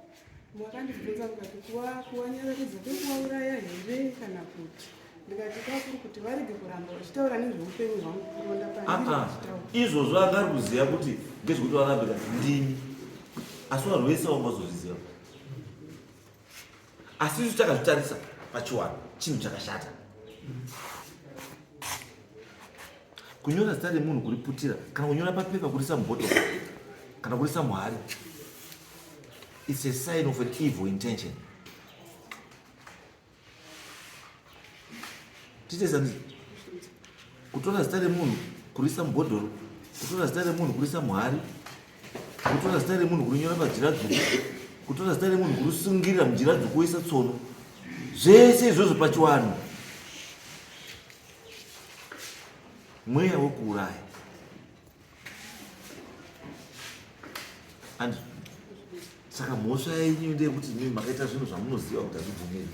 Makandibvunza mukati kuwanyararidza kwekuwauraya here kana kuti ndikati kwakuri kuti varege kuramba vachitaura nezveupenyu hwangu kuronda pandiri vachitaura. Izvozvo anga ari kuziva kuti ngezvekuti varambe kati ndimi. Asi vanhu vese vangazozviziva. Asi isu takazvitarisa pachiwanhu chinhu chakashata. Kunyora zita remunhu kuriputira kana kunyora papepa kurisa mubhotoro kana kurisa muhari, it's a sign of an evil intention. Titesani kutora zita remunhu kurisa mubhodhoro, kutora zita remunhu kurisa muhari, kutora zita remunhu kurinyora pajira dzvuku, kutora zita remunhu kurisungirira mujira dzvuku woisa tsono, zvese izvozvo pachiwanhu mweya wekuuraya. And saka mhosva yenyu ndeyekuti imi makaita zvinhu zvamunoziva kuti hazvibvumirwi.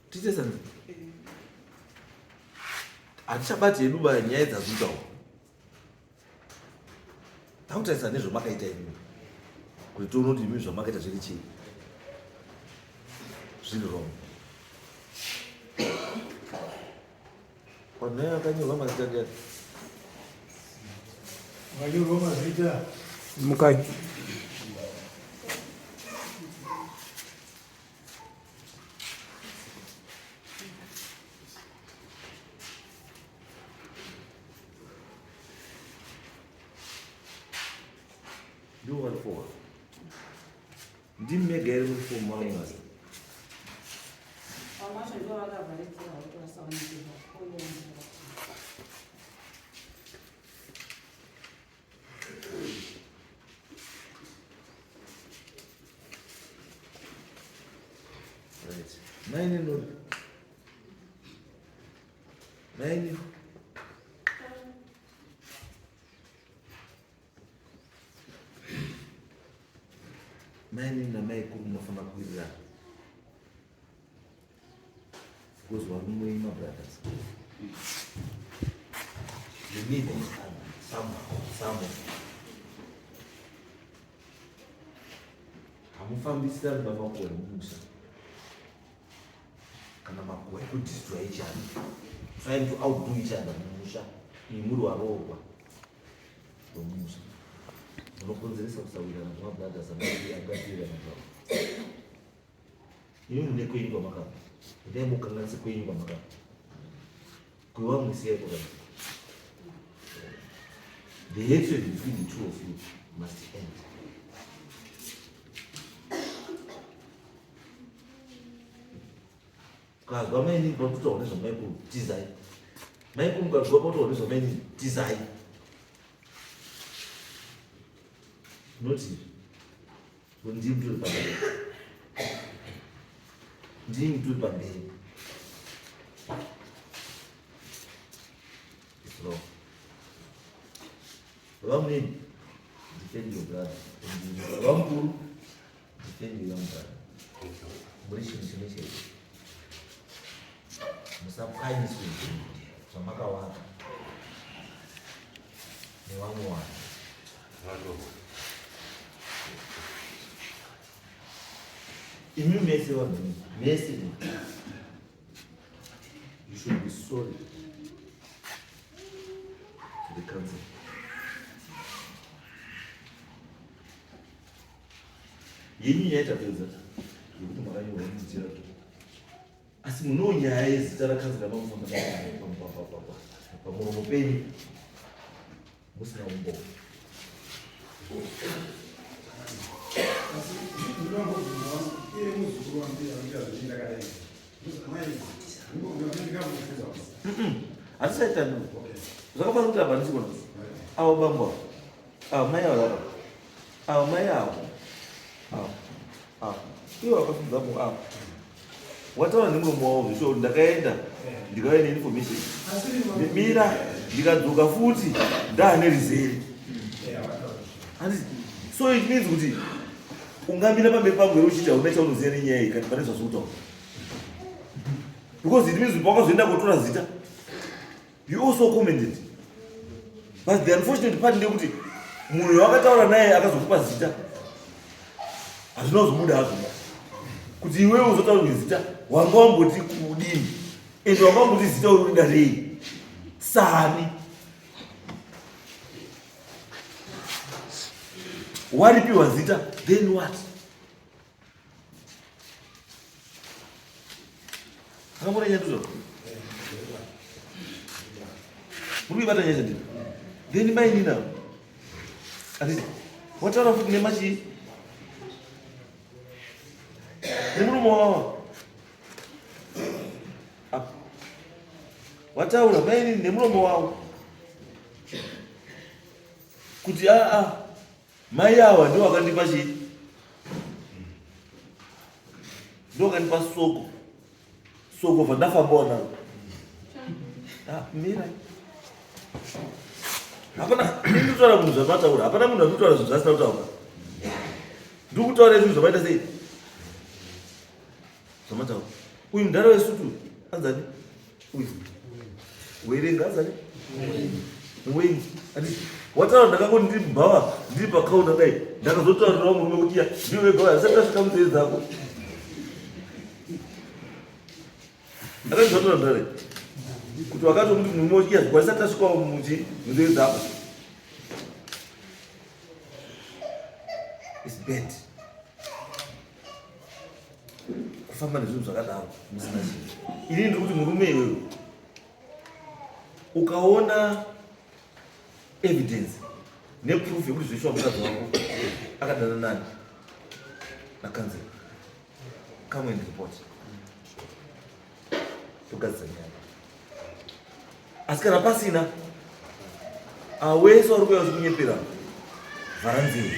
Titesani hatichabati hedu ba nyaya dzazvitaura, takutarisa nezvamakaita imi kuti tione kuti imi zvamakaita zviri chii, zviri wrong. Panhaya akanyorwa mazita ndiani? Wakanyorwa mazita Mukai. Ndiwo vari four. Ndimi mega here muri four mwana mwasi? Vamwe vacho ndivo vakavharidzirwa kuti vasaonekwa. Right. Maini no. Maini. Maini namaikuru munofanira kuwirirana. Because varume wenyu mabrothers. You need each other somehow, somewhere. Hamufambisirani bamakuhwa emumusha kana makuhwa ekudestroy each other, trying to outdo each other mumusha. Iyi muri waroorwa wemumusha munokonzeresa kusawirirana kwemabrothers angatiwirirana zvavo. Imi mune kwenyu kwamakabva. Endai mukanganise kwenyu kwamakabva. Kwevamwe siyai kwakanzi. The hatred between the two of you must end. Ukazwa mainini pakutotaura nezvamaikuru tizai. Maikuru mukazwa pakutotaura nezvamainini tizai. Not izvi. Ndii mutori pamberi. Ndii mutori pamberi. It's wrong. Vamunini, defend your brother. Vamukuru, defend your young brother. Muri chinhu chimwe chete. Musapwanyiswe zvinhu zvamakawaka nevamwe vanhu. Imi mese vanhu mese you should be sorry to the council. Yenyu nyaya tapedza yekuti makanyorwa mujira to asi munewo nyaya yezita rakanzira pamufamba pamuromo penyu musina umbowo. Hatisaita zvakafanira kuti apa ndichikona avo bambo avo mai avo ava avo mai avo avo avo ivo vakafunza mu avo wataura nemuromo wavo zvisho kuti ndakaenda ndikauya neinformation mira ndikadzoka futi ndaane rizere so it means kuti ungamira pamberi pangu here uchiti hauna chaunoziva nenyaya iyi kana pane zvazvokutaura because it means pawakazoenda kotora zita You also commented. But the unfortunate part ndeyekuti munhu wakataura naye akazokupa zita hazvina kuzobuda hazvo kuti iwewe uzotaura zita wanga wamboti kudini and wanga wamboti zita uri kuda rei sani waripiwa zita then what Akambona nyaya tuzo. Muri kuibata nyaya chandini. Then mai nina. Anditi. Wataura futi nemachi. Nemurume wawa. Apa. Wataura mai nini nemuromo wavo. Kuti a a Mai awa ndiwo akandipa chii? Ndiwo akandipa soko. Soko bva ndafambawo naro. Ah, mira. Hapana, ndinotaura munhu zvamataura. Hapana munhu anotaura zvinhu zvaasina kutaura. Ndiri kutaura zvinhu zvamaita sei? Zvamataura. Uyu mudhara wesutu anzani? Uyu. Werenga anzani? Muwengi. Ati wataura ndakangoti ndiri mubhawa ndiri pakaunda dai ndakazotaurirawo murume kuti ya ndiwe wega uya asati asvika munzeve dzako. Akazvitaura mudhara kuti wakatomuti murume kuti ya wasati asvikawo muchi munzeve dzako. It's bad. Kufamba nezvinhu zvakadaro musina chinhu. Ini ndiri kuti murume iwewe ukaona evidence neproof yekuti zveshuwa mukadzi wako akadana nani nakanzela come and report togadzisa nyaya asi kana pasina awese wari kuuya uchikunyepera vhara nzeve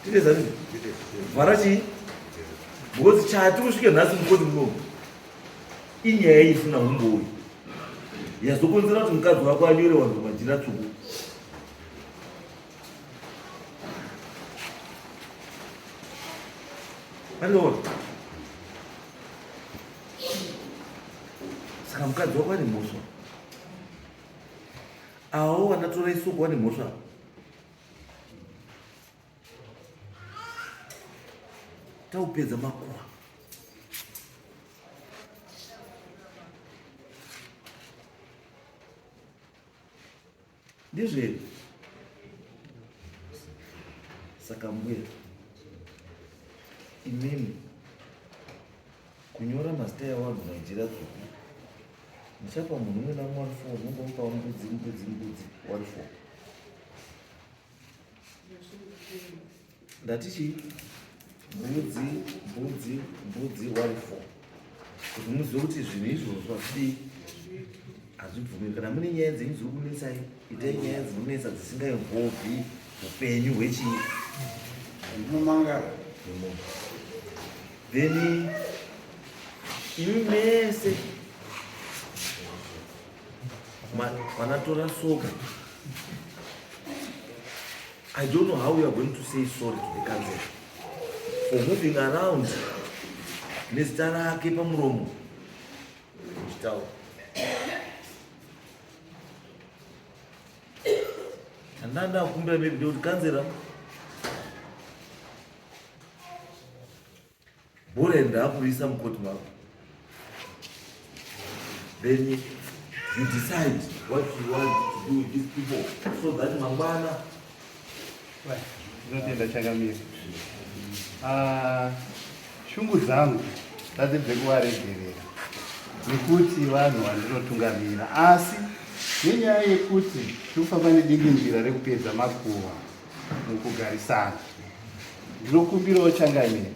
titezani vhara chii because chati kusvike nhasi mukoti munomu inyaya isina umbowi yazokonzera kuti mukadzi wako anyore wanhu majira tsvuku Anoona. Saka mukadzi wako ane mhosva. Awo vanatora isoko vane mhosva. Taupedza makuva. Ndizvo here? Saka mbuya imimi kunyora mazita evanhu Nigeria tsvuku muchapa munhu umwe namwe wari four mungomupa mbudzi mbudzi mbudzi wari four ndati chii mbudzi mbudzi mbudzi wari four kuti muzive kuti zvinhu izvozvo hazvidii hazvibvumiri kana mune nyaya dzenyu dziri kunetsai itai nyaya dzinonetsa dzisingainvolvi upenyu hwechii Ndinomangara. hwemunhu then imi mese vanatora soka i don't know how you are going to say sorry to the council for moving around nezita rake pamuromo muchitaura chandanda kukumbira maybe ndekuti kanzera bhora ndakurisa mukoti mako then you decide what you want to do with these people so that mangwana Ndinotenda changamire. Ah, shungu dzangu dzadzi dzekuvaregerera nekuti vanhu vandinotungamira asi nenyaya yekuti tirikufamba nedingindira rekupedza makuhwa mukugarisana ndinokumbirawo changamire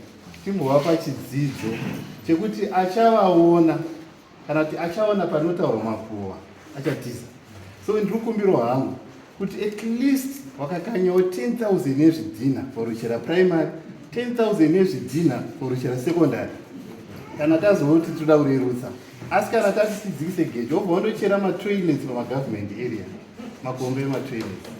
timbovapa chidzidzo chekuti achavaona kana kuti achaona panotaurwa makuhwa achatiza so ndiri kukumbirawo hangu kuti at least wakakanyawo 10000 nezvidhina for ruchera primary 10000 nezvidhina for ruchera secondary kana tazoti toda kurerutsa asi kana tati tidzikise geji wobva wandochera matoilets pamagovernment area makombe ematoilets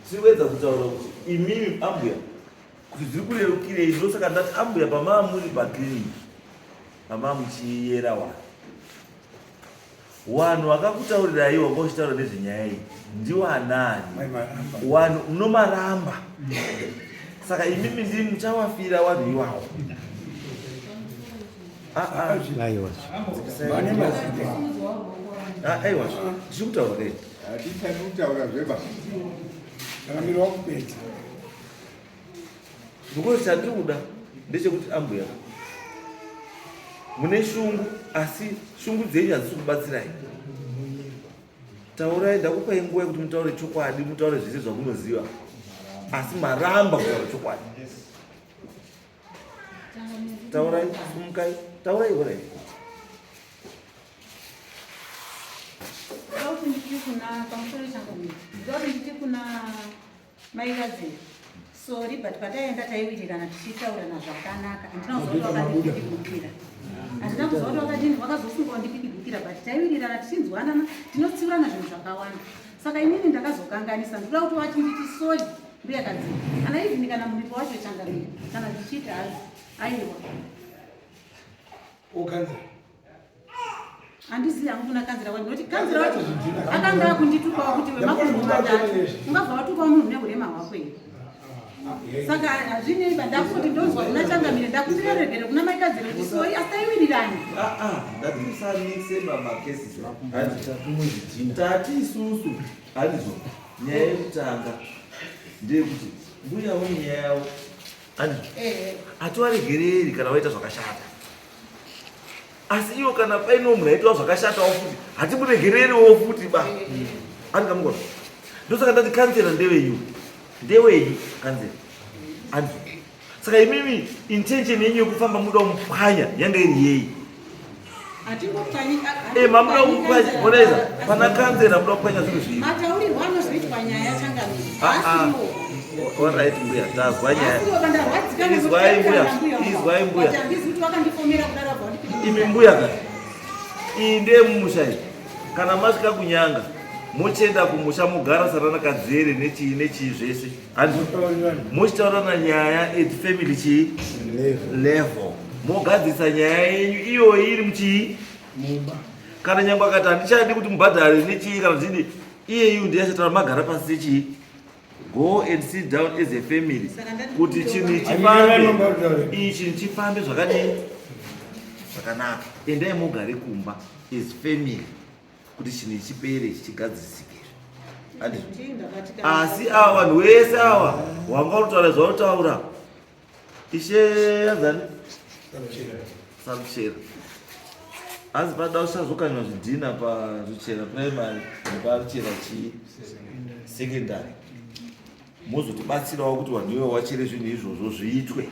tiriwedza kutaura kuti imimi ambuya kuti zviri kurerukirei ndosaka ndati ambuya pamaa muri paclinic pamaa muchiyera wani Wanhu vakakutaurirai wanga uchitaura nezvenyaya iyi ndiwanani? Wanhu unomaramba. Saka imimi ndimi muchawafira wanhu iwawo. Ah, ah. Ah, aiwa tichiri kutaura kai hatisati kutaura zveba Ramiro wakupedza. Because chandiri kuda ndechekuti ambuya mune shungu asi shungu dzenyu hadzisi kubatsirai. Taurai, ndakupai nguva yekuti mutaure chokwadi, mutaure zvese zvamunoziva, asi maramba kutaura chokwadi. Taurai, sumukai, taurai horai. Ndoda kuti nditi kuna pamusoro changu. Ndoda kuti nditi kuna Mai Kadzi, sorry but pataienda taiwirirana tichitaurirana zvakanaka. Handina kuziva kuti wakandipidibukira. Handina kuziva kuti wakadini wakazofunga wandipidibukira but taiwirirana tichinzwanana tinotsiurana zvinhu zvakawanda. Saka inini ndakazokanganisa ndikuda kuti wachinditi sorry mbuya Kadzi. Kana even kana muripo wacho changamire kana ndichiita hazi aiwa. Okanzera. Handizivi hangu kuna kanzira wacho nokuti kanzira wacho akanga akunditukawo kuti wemakumbo matatu ungabva watukawo munhu neurema hwako here saka hazvinei ba ndakuti ndonzwa kuna changamire ndakumbira regere kuna mai kanzira kuti sori asi taiwirirana ah, ah, ndatimusamise mamakesi tati isusu handizvo nyaya yekutanga ndeyekuti mbuya wenyaya yavo handizvo hatiwaregereri kana waita zvakashata asi iwo kana paine munhu aitawo zvakashatawo futi hatimuregereriwo futi ba andingamugona ndosaka ndati kanzera ndewenyu ndewenyu kanzera andi saka imimi intention yenyu yekufamba muda kumupwanya yanga iri yei eh, mamuda kumupwanya monaiza pana kanzera muda kupwanya zvinhu zvii mataurirwo anozoitwa nyaya changamire ah, ah. Alright mbuya, tazwa nyaya. Izwai mbuya, izwai mbuya. Imi mbuya ka. Iyi ndiye mumusha iyi. Kana masvika kunyanga, mochienda kumusha mogara sarana kadzere nechii nechii zvese. Handi mochitaurana nyaya at family chii level. Mogadzirisa nyaya yenyu iyoyi iri muchii? Mumba. Kana nyangwe akati handichadi kuti mubhadhare nechii kana zvidi, iyeyu ndiye achataura magara pasi sechii? Go and sit down as a family kuti chinhu chifambe, iyi chinhu chifambe zvakadii zvakanaka. Endai mugare kumba as family kuti chinhu chipere chichigadzirisike. Asi ava vanhu wese ava wanga uri kutaura zvautaura Ishe anzani? Saruchera. Hanzi pada usazokanywa zvidhina paRuchera primary nepaRuchera chii secondary. Mozotibatsirawo kuti vanhu ivo wachere zvinhu izvozvo zviitwe.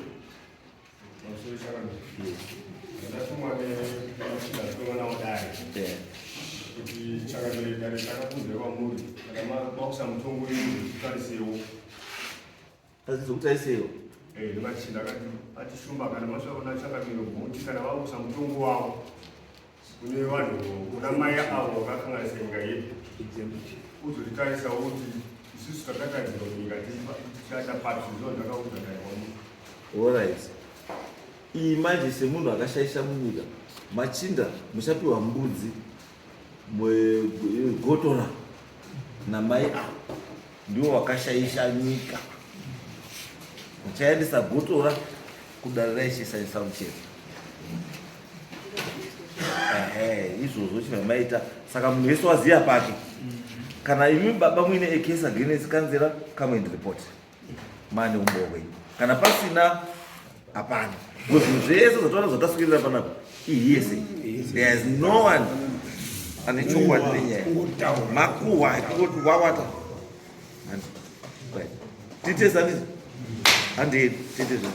Kuti chakamire dare takakunzwa kwamuri kana makusa mutongo yenyu titarisewo Azizokutaisewo. Eh, nemachinda akati ati shumba kana masvaona changamiro guti kana vakusa mutongo wavo kune vanhu kuna mai avo vakakanganisa nyika yedu uzotitarisawo kuti isusu takatadzirwa nyika tichaita papi zvinhu zvakaudza dai kwamu. Alright. Iyi manje semunhu akashaisha munyika machinda muchapiwa mbudzi gotora namai avo ndiwo wakashaisha nyika muchaendesa gotora kudare raishe samuchero ehe izvozvo chibva maita saka munhu wese waziva pake kana imi baba muine a case against kanzera come and report mane umbowo hwenyu kana pasina hapana because zvinhu zvese zvataona zvataswirira panapa ihiyese there is no one ane chokwadi nenyaya makuhwa kungoti wawata tite sandizvo handei tite zvo.